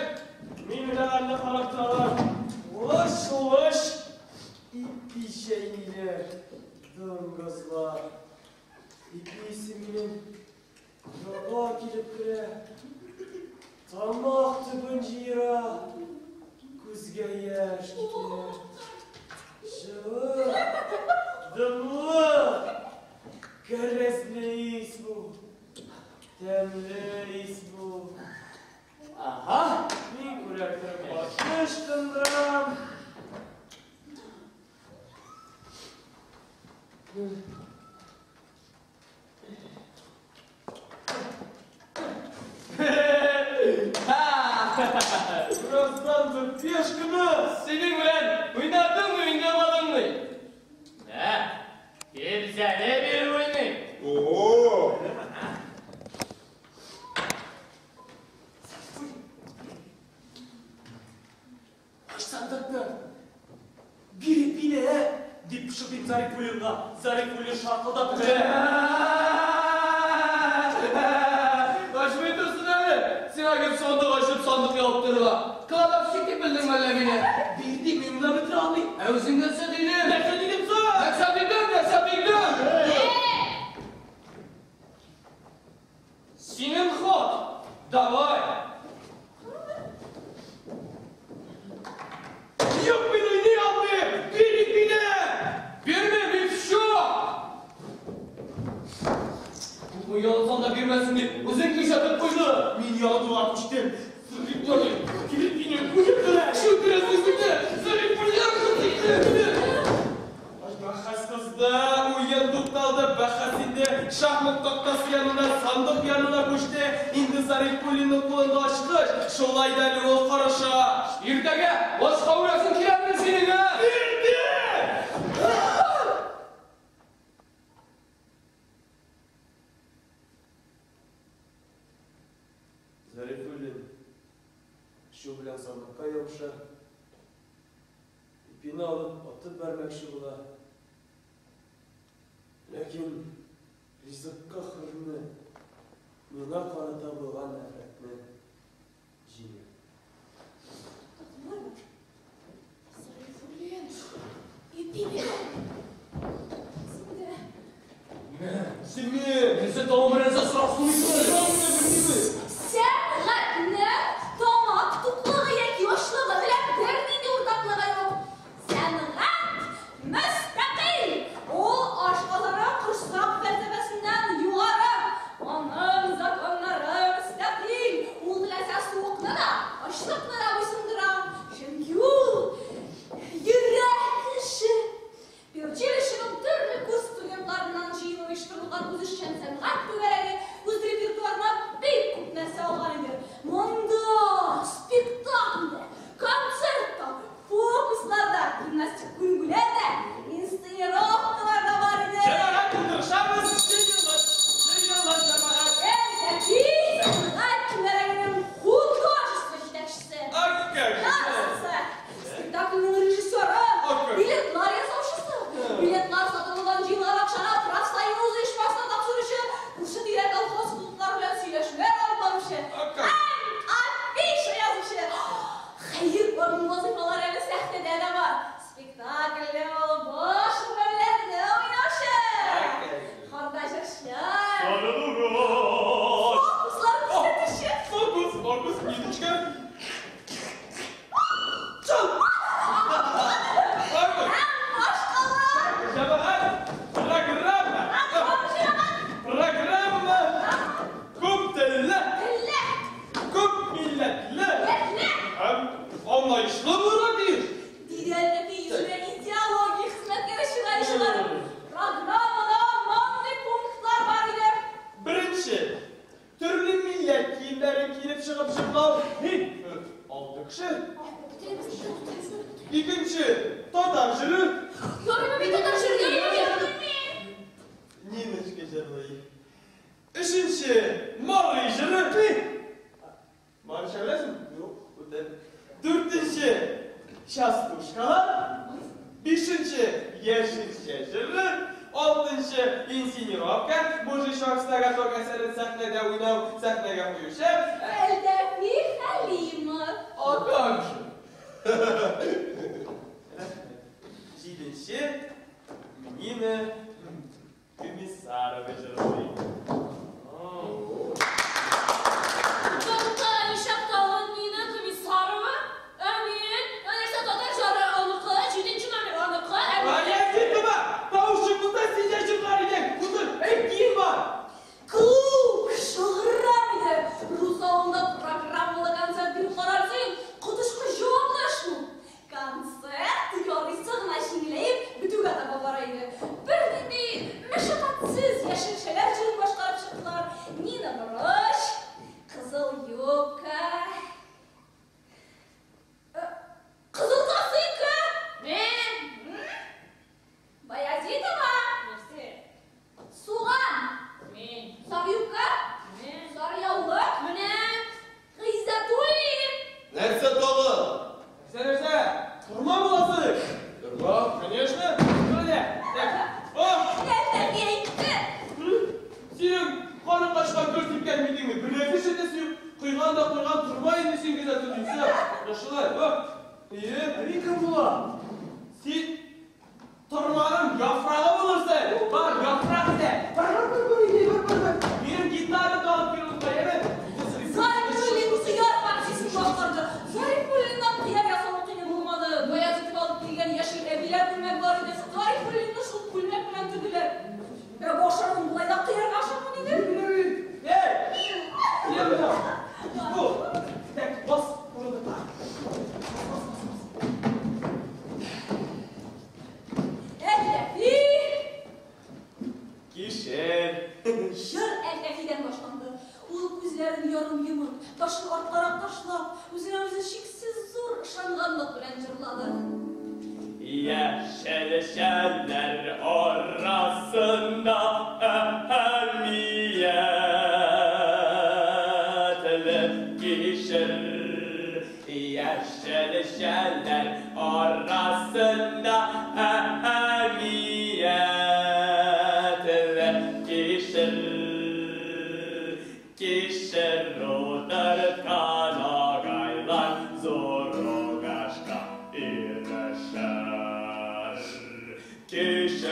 мин аларны карап торалар. Лыш-лыш ипи чәйниләр, дуңгызлар. Ипи исе минем йокыга килеп керә. Тамак төбен җыера, күзгә яшь китерә. Җылы, Дымлы, кәрәзле ис бу. Тәмле ис бу. Ага, мин күрәктереп ачкындырам. Birazdan bir пешканы Синең белән уйнадыңмы, уйнамадыңмы? Ә, килсәне биреп уйный. О! Ач сандыкны. Бир ипине, дип пышылдыйм Зарифуллинга. Зарифуллин шаркылдап көлә. Ачмый торсын әле. Сиңа кем сандык ачып сандык ябып торырга? Кладовщик дип белдеңме әллә мине? Бир дип мин моны бетерә алмыйм. Ә үзең нәрсә дидең? Нәрсә дидем соң? Нәрсә дидең? Нәрсә дидең? Синең ход. Давай. Юк, мин уйный алмыйм. Бир ипине. Бирмим, и все. Күпме ялынсам да бирмәсен дип, үзең кисәтеп куйды. Мин ялынуга күчтем. Зарифуллин, килеп мине үтерә. Үтерәсең сине. Зарифуллин кызыкты. Бәхәс кызды, уен тукталды, бәхәс инде шахмат тактасы янына, сандык янына күчте. Инде Зарифуллинның кулында ачкыч, шулай да әле ул карыша. Иртәгә башка үләсең киләме синең, ә? Бирде! Зарифуллин шу белән сандыкка ябыша. Ипине алып атып бәрмәкче була. Ләкин ризыкка хөрмәт, миңа карата булган нәфрәтне җиңә. Зарифуллин, ипи бир. Синдә. Сине! Нәрсә тагын бер нәрсә сорап сорыйсың әле? Сәнгатьнең тамак туклыгы яки ачлыгы белән бернинди уртаклыгы юк. Сәнгать мөстәкыйль. Ул ашказаны корсак фәлсәфәсеннән югары. Аның законнары мөстәкыйль. Ул теләсә суыкны да, ачлыкны да буйсындыра. Чөнки ул йөрәк эше. Педучилищеның төрле курс студентларыннан җыелып оештырылган үзешчән сәнгать түгәрәге үз репертуарына бик күп нәрсә алган иде. Монда спектакль дә, концерт та, фокуслар да, гимнастик күнегүләр дә, инсценировкалар да бар иде. Җәмәгать, утырышабыз, җыелыш, җыелыш, җәмәгать. Әлтәфи сәнгать түгәрәгенең художество җитәкчесе. Аккәш! Ярсысы, спектакльнең режиссеры, билетлар ясаучысы, билетлар сатылган җыелган акчаны профсоюз оешмасына тапшыручы, күрше-тирә колхоз клублары белән сөйләшүләр алып баручы, һәм афиша язучы. Хәер, аның вазыйфалары әле сәхнәдә дә бар. Спектакльдә ул баш рольләрне уйнаучы, хорда җырчы, фокуслар күрсәтүче. Фокус, фокус, Ниночка. Чал! Фокус! Һәм башкалар. Җәмәгать, программа! Программа күп телле, Телле, күп милләтле милләтле. һәм аңлаешлы булырга тиеш. Диде Әлтәфи йөзенә идеология хезмәткәре чырае чыгарып. Программада мондый пунктлар бар иде. Беренче, төрле милләт киемнәрен киенеп чыгып җырлау. Алты кеше. Икенче, татар җыры. Ярыймы мин татар җыры, ярыймы мин? Ниночка җырлый. Өченче, Мари җыры. Марича беләсеңме? Юк, үтә. Дүртенче, частушкалар. Бишенче, яшелчә җыры. Алтынчы, инсценировка. Мужичок с ноготок әсәрен сәхнәдә уйнау, сәхнәгә куючы. Әлтәфи Хәлимов. А как же? Җиденче, Нина Комиссарова җырлый. Тукта, нишләп тагын Нина Комиссарова? Ә мин? Ә нәрсә татар җыры аныкы, җиденче номер аныкы, ә мин? Баязитова, тавышы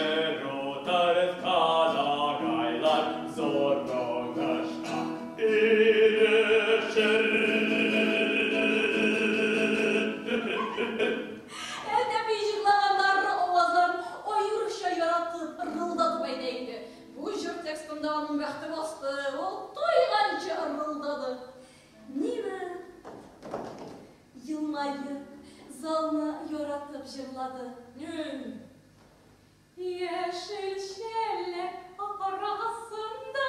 Бер утырткан агайлар зур уңышка ирешер. Әлтәфи җырлаганнар авазларын аеруча яратып, ырылдатып әйтә иде. Бу җыр текстында аның бәхте басты, ул туйганчы ырылдады. Нина елмаеп, залны яратып җырлады. Яшелчәләр арасында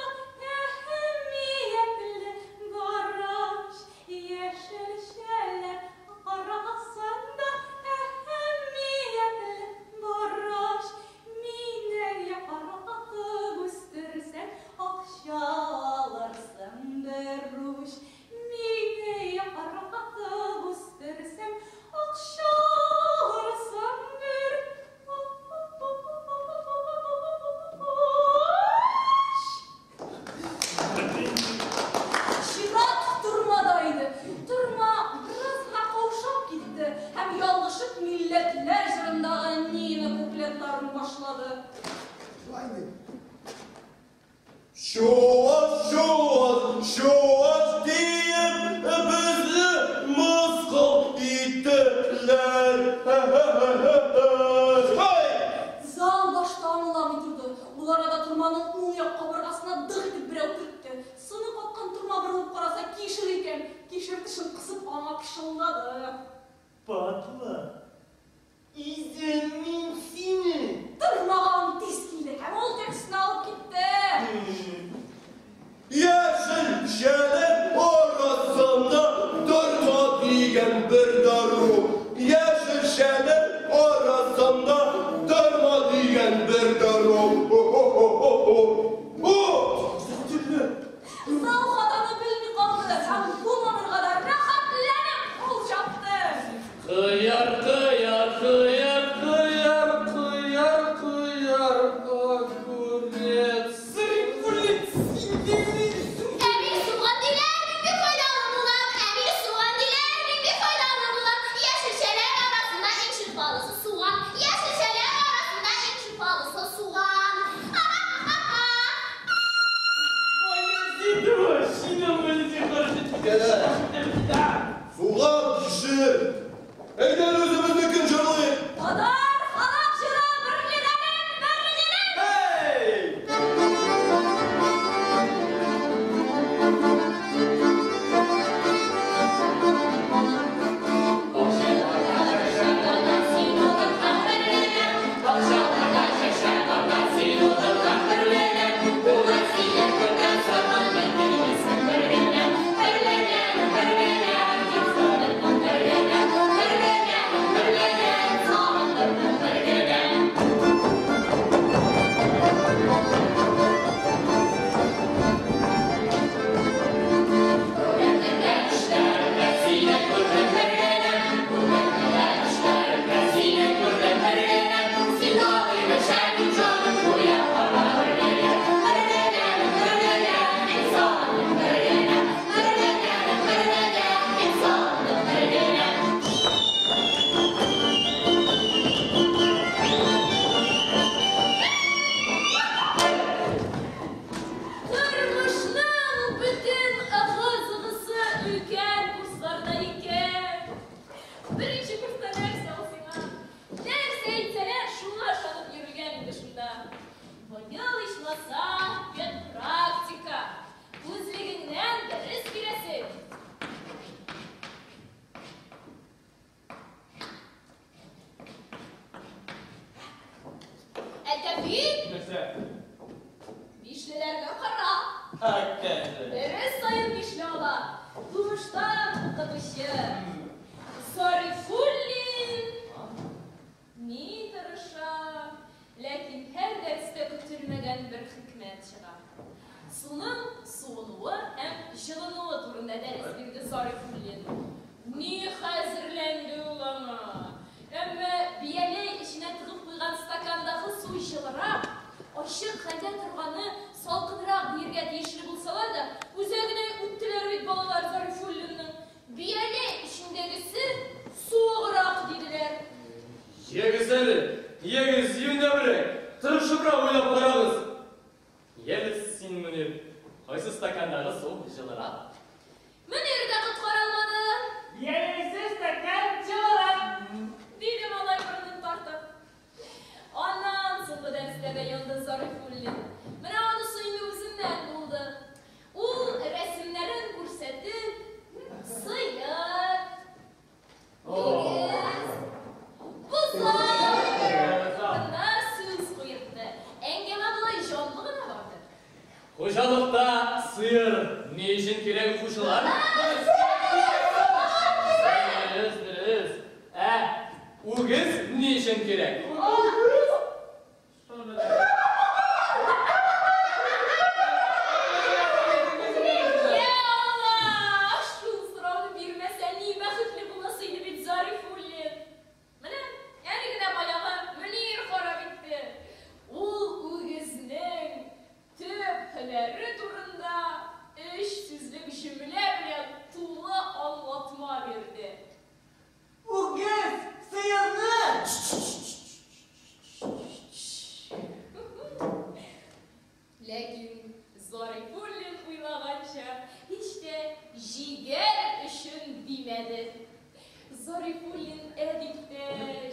әһәмиятле гараж. Яшелчәләр арасында әһәмиятле гараж. Мине яратып үстерсәң, акча алырсың бер уч. Мине яратып үстерсәң, акча алырсың бер уч. Чират тормада иде. Торма бераз гына каушап китте һәм ялгышып милләтләр җырындагы Нина куплетларын башлады. Шулай инде. Чуаш, чуаш, чуаш диеп безне мыскыл иттеләр. Һай! Зал башта аңламый торды. Ул арада торманың уң як кабыргасына дык итеп берәү төртте. Сыны каткан торма борылып караса, кишер икән. Кишер тешен кысып аңа пышылдады. Падла. Изем мин сине. Тормага аң тиз килде һәм ул текстны алып китте. Яшелчәләр арасында торма дигән бер дару. Яшелчәләр арасында торма дигән бер дару. О-о-о-о-о. О! Зал хатаны белми калды һәм бу номерга да рәхәтләнеп кул чапты. Кыяр, кыяр, кыяр, кыяр, кыяр, кыяр, огурец. Әмир суган диләр, бик файдалы була. Әмир суган диләр, бик файдалы була. Яшелчәләр арасында иң шифалысы суган. Яшелчәләр арасында иң шифалысы суган. Суган, кишер. Әйдә үзебезнекен җырлыйк. Татар халык җыры берлегенең берлегенең. Hey! Тормышның бөтен ыгы-зыгысы өлкән курсларда икән. Беренче курста нәрсә ул сиңа? Нәрсә әйтсәләр, шуңа ышанып йөрелгән инде шунда. Быел ичмаса педпрактика. Үзлегеңнән дәрес бирәсең. Әлтәфи, Нәрсә? бишлеләргә кара. Әккәсе. Дәрес саен бишле ала. Тумыштан укытучы. Зарифуллин ни тырыша, ләкин һәр дәрестә көтелмәгән бер хикмәт чыга. Суның суынуы һәм җылынуы турында дәрес бирде Зарифуллин. Ни хәзерләнде ул аңа. Әмма бияләй эченә тыгып куйган стакандагы су җылырак, ачык хәлдә торганы салкынрак дияргә тиешле булсалар да, үзәгенә үттеләр бит балалар Зарифуллинның. Бияләй эчендәгесе суыграк диделәр. Ягез әле, ягез, юньләбрәк. Тырышыбрак уйлап карагыз. Яле син, Мөнир, кайсы стакандагы су җылырак? Мөнир дә коткара алмады. Янәсе стакан җылырак. Диде малай борынын тартып. Аннан соңгы дәрестә дә янды Зарифуллин. Менә анысы инде үзеннән булды. Ул рәсемнәрен күрсәтеп, сыер, үгез, бозау турында сүз куертты. Әңгәмә болай җанлы гына барды. Хуҗалыкта сыер ни өчен кирәк, укучылар? Дөрес, дөрес. Ә үгез ни өчен кирәк? Йа Алла! Шул сорауны бирмәсә, ни бәхетле буласы иде бит Зарифуллин. Менә әле генә баягы Мөнир харап итте. Ул үгезнең төп һөнәре турында өч сүзлек җөмлә белән тулы аңлатма бирде. Үгез сыерны! Ләкин Зарифуллин уйлаганча, һич тә җигәр өчен димәде. Зарифуллин ә дип тә,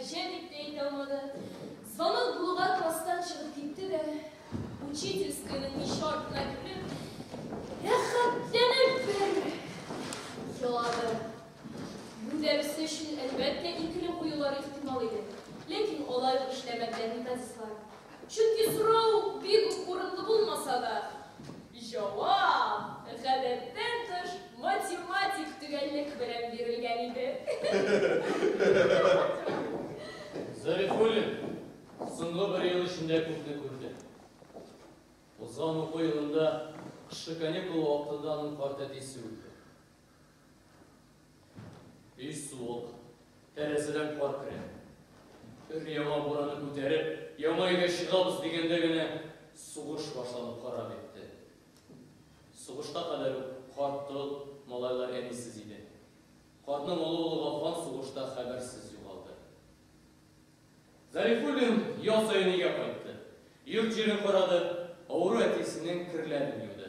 җә дип тә әйтә алмады. Звонок булуга класстан чыгып китте дә, учительскаяның мич артына кереп, рәхәтләнеп бер елады. Бу дәресе өчен, әлбәттә, икеле куюлары ихтимал иде. Ләкин алай ук эшләмәделәр методистлар. Чөнки сорау бик үк урынлы булмаса да, җавап гадәттән тыш математик төгәллек белән бирелгән иде. Зарифуллин соңгы бер ел эчендә күпне күрде. Узган уку елында кышкы каникул вакытында аның карт әтисе үлде. Өй суык, тәрәзәдән кар керә. Өр-яңа бураны күтәреп, яңа өйгә чыгабыз дигәндә генә сугыш башланып харап итте. Сугышка кадәр үк карт тол, малайлар әнисез иде. Картның олы улы Гаффан сугышта хәбәрсез югалды. Зарифуллин ял саен өйгә кайтты. Йорт-җирен карады, авыру әтисенең керләрен юды.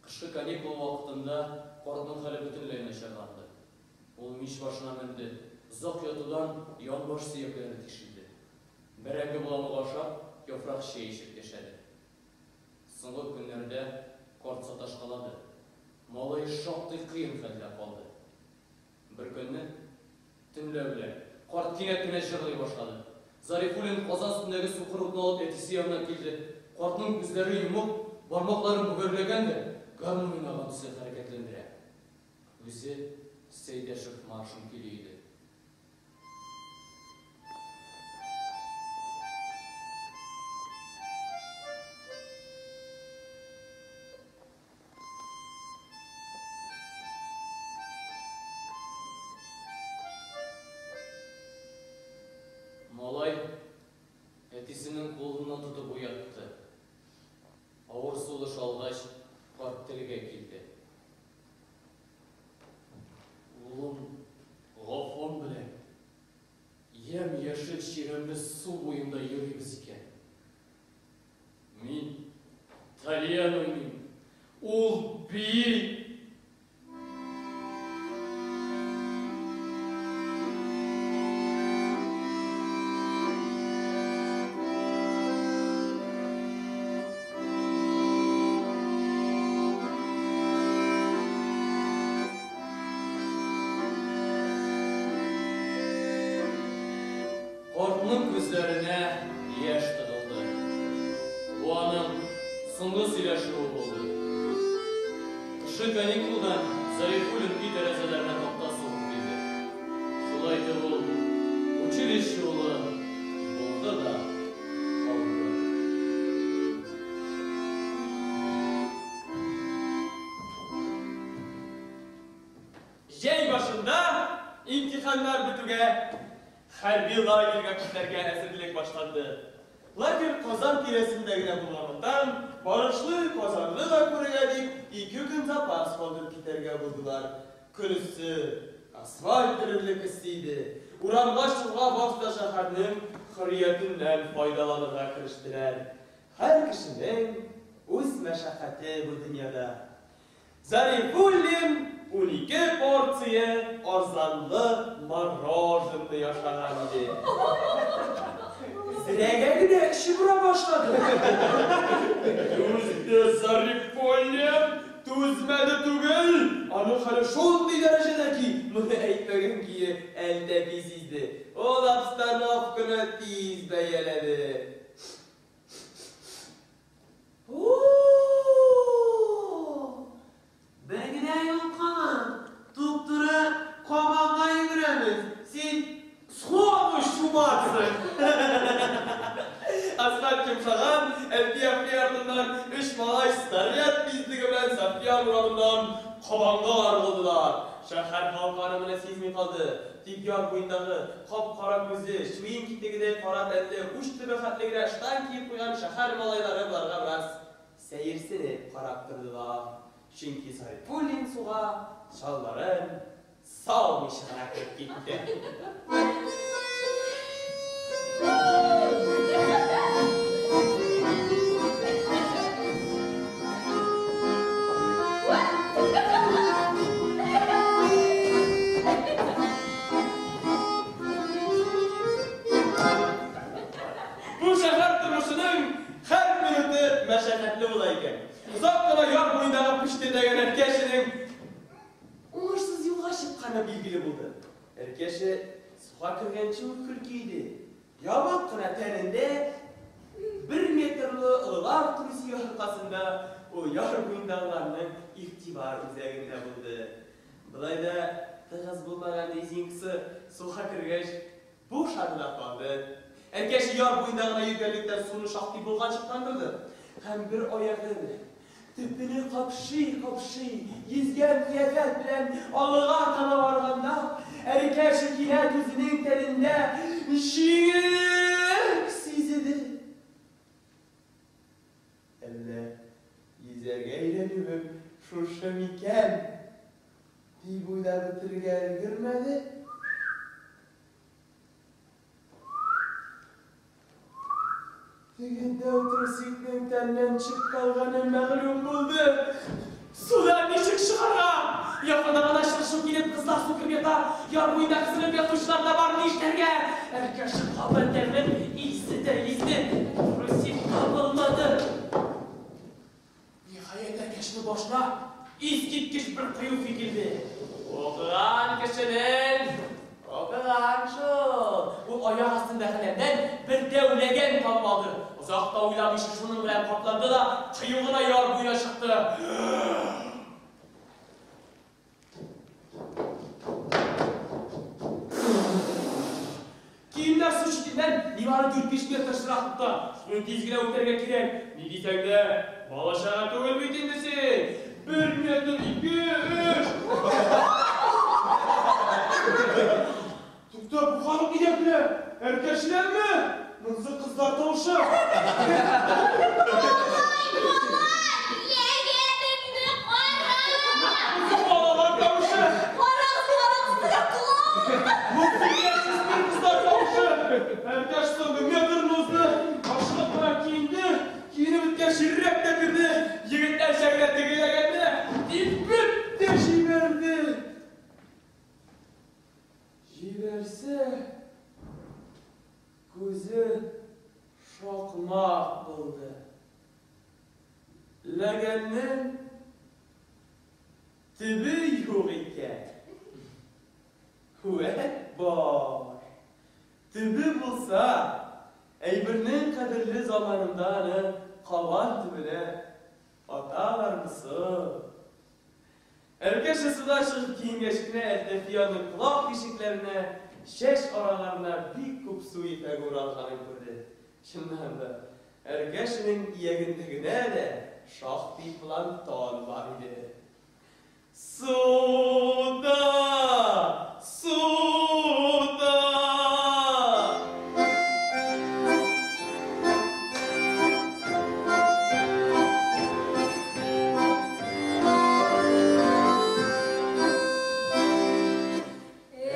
Кышкы каникул вакытында картның хәле бөтенләй начарланды. Ул мич башына менде, озак ятудан янбаш сөякләре тишелде. Бәрәңге боламыгы ашап, яфрак чәй эчеп яшәде. Соңгы көннәрдә карт саташкалады. Малай шактый кыен хәлдә калды. Бер көнне, төнлә белән, карт кинәт кенә җырлый башлады. Зарифуллин казан өстендәге сукыр утны алып әтисе янына килде. Картның күзләре йомык, бармакларын бөгәрләгән дә, гармун уйнаган төсле хәрәкәтләндерә. Үзе Сәйдәшев маршын көйли иде. Малай әтисенең кулыннан тотып уятты. Авыр сулыш алгач, карт телгә килде. Улым Гаффан белән ямь-яшел чирәмле су буенда йөрибез икән. Мин тальян уйныйм, ул бии. Картның күзләренә яшь тыгылды. Бу аның соңгы сөйләшүе булды. Кышкы каникулдан Зарифуллин өй тәрәзәләренә такта сугып килде. Шулай итеп ул училище улы булды да калды. Җәй башында имтиханнар бетүгә хәрби лагерьга китәргә әзерлек башланды. Лагерь Казан тирәсендә генә булганлыктан, барышлы Казанны да күрергә дип, ике көн запас калдырып китәргә булдылар. Көн эссе, асфальт эрерлек эссе иде. Урамга чыгуга башта шәһәрнең хөрриятеннән файдаланырга керештеләр. Һәр кешенең үз мәшәкате бу дөньяда. Зарифуллин 12 порция арзанлы мороженое ашаган иде. Зрәгә генә эче бура башлады. Түзде Зарифуллин, түзмәде түгел. Аның хәле шундый дәрәҗәдә ки, моны әйтмәгән көе Әлтәфи сизде. Ул обстановканы тиз бәяләде. Бер генә юл кала. Туп-туры Кабанга йөгерәбез. Син сходу чумарсың. Асфальт йомшаган, Әлфия апай артыннан өч малай снаряд тизлеге белән Сафьян урамыннан Кабанга ыргылдылар. Шәһәр халкы аны моны сизми калды. Тик яр буендагы кап-кара күзле, чуен китегедәй кара тәнле, уч төбе хәтле генә ыштан киеп куйган шәһәр малайлары боларга бераз сәерсенеп карап тордылар. Чөнки Зарифуллин суга чалбарын салмыйча гына кереп китте. Бу шәһәр тормышының һәр минуты мәшәкатьле була икән. Озак кына яр буендагы пештелдәгән Әркәшенең уңышсыз юлга чыкканы билгеле булды. Әркәше суга кергәнче үк көлке иде. Ябык кына тәнендә 1 метрлы олылар трусиге аркасында ул яр буендагыларның игътибар үзәгендә булды. Болай да тыгыз булмаган резинкасы суга кергәч бушады да калды. Әркәше яр буенда гына йөргәнлектән суны шактый болганчыкландырды. Һәм бер аягы белән төпене капшый-капшый, йөзгән кыяфәт белән алга таба барганда, Әркәше кинәт үзенең тәнендә җиңеллек сизде. Әллә йөзәргә өйрәнүем шушы микән? Дип уйлап бетерергә өлгермәде. Теге дәү трусикның тәннән чыгып калганы мәгълүм булды. Судан ничек чыгарга? Якында гына чыршы килеп кызлар су кереп ята. Яр буенда кызынып ятучылар да бар, ни эшләргә? Әркәше кабын тәнен изде дә изде. Трусик табылмады. Ниһаять, Әркәшенең башына искиткеч бер кыю фикер килде. Укыган кешенең укыган шул. Ул аяк астында каләмнән бер дәү ләгән табып алды. Озак та уйламыйча шуның белән капланды да кыю гына яр буена чыкты. Киемнәр су читеннән нибары 4-5 метр ераклыкта. Суны тиз генә үтәргә кирәк. Ни дисәң дә, бала-чага түгел бит инде син. 1 метр, 2, 3. Тукта, бу халык нигә көлә? Әркәшеләрме? Монысы кызлар тавышы. Ләгәнеңне кара! Монысы балалар тавышы. Карагыз, карагыз, тырыклар! Монысы яшүсмер кызлар тавышы. Әркәш соңгы метрны узды. Ашыгып кына киенде. Киенеп беткәч, иррәк тә керде. Егетләрчә генә теге ләгәнне тибеп тә җибәрде. Җибәрсә, күзе шакмак булды. Ләгәннең төбе юк икән. Вәт бар. Төбе булса, әйбернең кадерле заманында аны кабан төбенә аталармы соң? Әркәше суда чыгып киенгәч кенә Әлтәфи аның колак тишекләренә, чәч араларына бик күп су ефәге уралганын күрде. Чыннан да, Әркәшенең иягендә генә дә шактый планктон бар иде. Суда! Суда!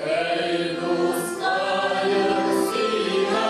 Эй, дускаем, сиңа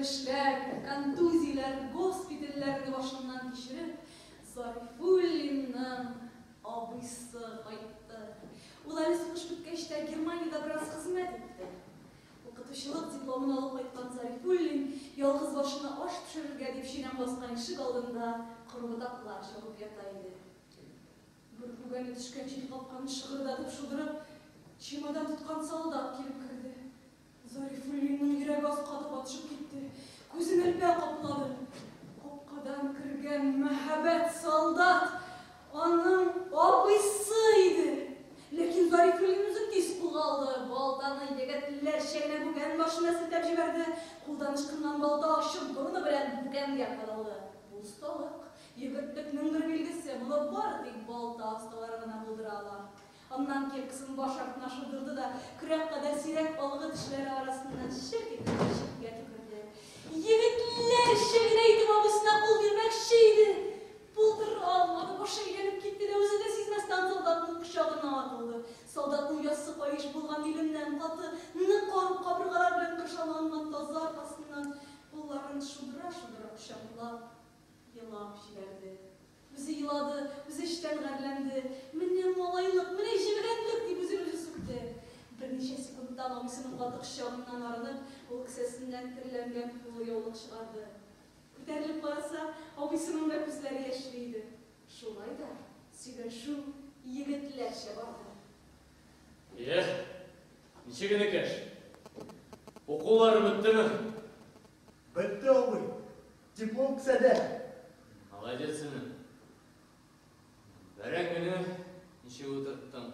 Бәрелешләр, контузияләр, госпитальләрне башыннан кичереп, Зарифуллинның абыйсы кайтты. Ул әле сугыш беткәч тә Германиядә бераз хезмәт итте. Укытучылык дипломын алып кайткан Зарифуллин ялгыз башына аш пешерергә дип чирәм баскан ишек алдында коры ботаклар чабып ята иде. Бер бүгәне төшкән җил капканы шыгырдатып шудырып, чемодан тоткан солдат килеп керде. Зарифуллинның йөрәге аска таба төшеп китте. Күзен элпә каплады. Капкадан кергән мәһабәт солдат аның абыйсы иде. Ләкин Зарифуллин үзен тиз кулга алды. Балтаны егетләрчә генә бүкән башына селтәп җибәрде. Кулдан ычкынган балта ачык борыны белән бүкәнгә кадалды. Бу осталык, егетлекнең бер билгесе. Моны бары тик балта осталары гына булдыра ала. Аннан кепкасын баш артына шудырды да, көрәк кадәр сирәк алгы тешләре арасыннан чырт итеп читкә төкерде. Егетләрчә генә итеп абыйсына кул бирмәкче иде. Булдыра алмады, башы әйләнеп китте дә үзе дә сизмәстән солдатның кочагына атылды. Солдатның яссы каеш булган иленнән каты, нык кабыргалар белән кыршаланган таза аркасыннан кулларын шудыра-шудыра кочаклап, елап җибәрде. Үзе елады, үзе эчтән гарьләнде. Менә малайлык, менә җебегәнлек дип үзен үзе сүкте. Берничә секундтан абыйсының каты кочагыннан арынып, ул кесәсеннән керләнгән кулъяулык чыгарды. Күтәрелеп караса, абыйсының да күзләре яшьле иде. Шулай да сөйләшү егетләрчә барды. Е, ничек энекәш? Укулар беттеме? Бетте, абый. Диплом кесәдә. Молодец, энем. Бәрәңгене ничек утырттың?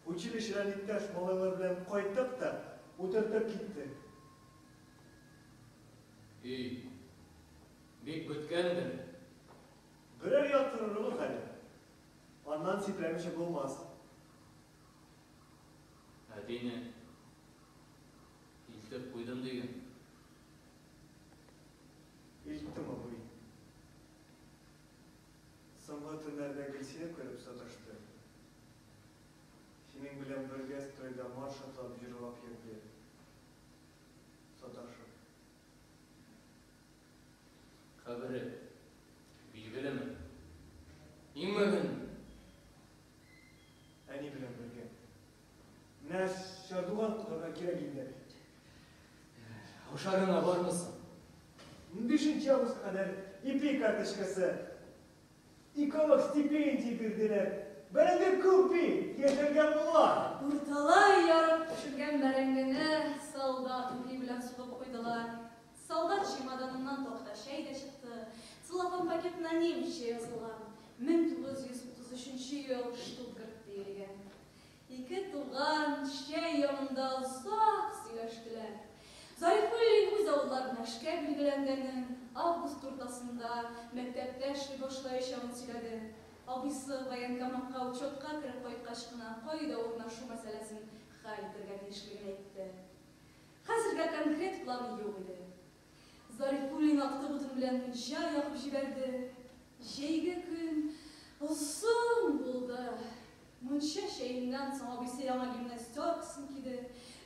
Училищедан иптәш малайлар белән кайттык та, утыртып киттек. Өй бик беткәндер. Берәр яткырырлык әле. Аннан сипләмичә булмас. Әтине илтеп куйдым диген. Илттем, абый. Соңгы төннәрдә гел сине күреп саташты. Синең белән бергә стройда марш атлап җырлап йөрде. Саташып. Кабере билгелеме? Иңмәгән. Әни белән бергә. Менә чардуган кылырга кирәк инде. Ашарыңа бармысың? 5 августка кадәр ипи карточкасы, эколог стипендия бирделәр. Бәрәңге күп бит, яшәргә була. Урталай ярып пешергән бәрәңгене солдат үги белән сугып куйдылар. Солдат чемоданыннан такта чәй дә чыкты. Целлофан пакетына немецчә язылган. 1933 ел Штутгарт диелгән. Ике туган чәй янында озак сөйләштеләр. Зарифуллин үз авылларына эшкә билгеләнгәнен, август уртасында мәктәптә эшли башлаячагын сөйләде. Абыйсы военкоматка учетка кереп кайткач кына кайда урнашу мәсьәләсен хәл итәргә тиешлеген әйтте. Хәзергә конкрет план юк иде. Зарифуллин актык утын белән мунча ягып җибәрде. Җәйге көн озын булды. Мунча чәеннән соң абыйсы яңа гимнастеркасын киде,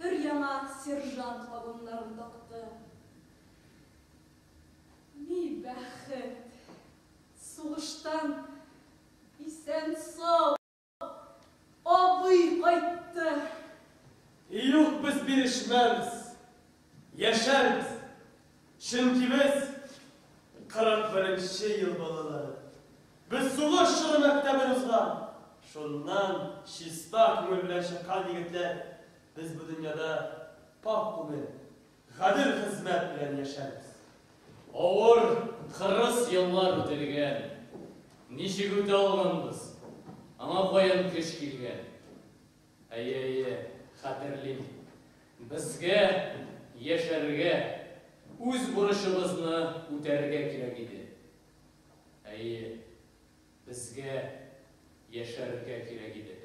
өр-яңа сержант погоннарын такты. Ни бәхет! Сугыштан исән-сау абый кайтты. Юк, без бирешмәбез, яшәрбез. Чөнки без 41 ел балалары. Без сугыш чоры мәктәбен узган, шуннан чиста күңел белән чыккан егетләр. Без бу дөньяда пакь күңел, гадел хезмәт белән яшәрбез. Авыр, кырыс еллар үтелгән. Ничек үтә алганбыз? Аңа каян көч килгән? Әйе, әйе, хәтерлим. Безгә яшәргә, үз бурычыбызны үтәргә кирәк иде. Әйе, безгә яшәргә кирәк иде.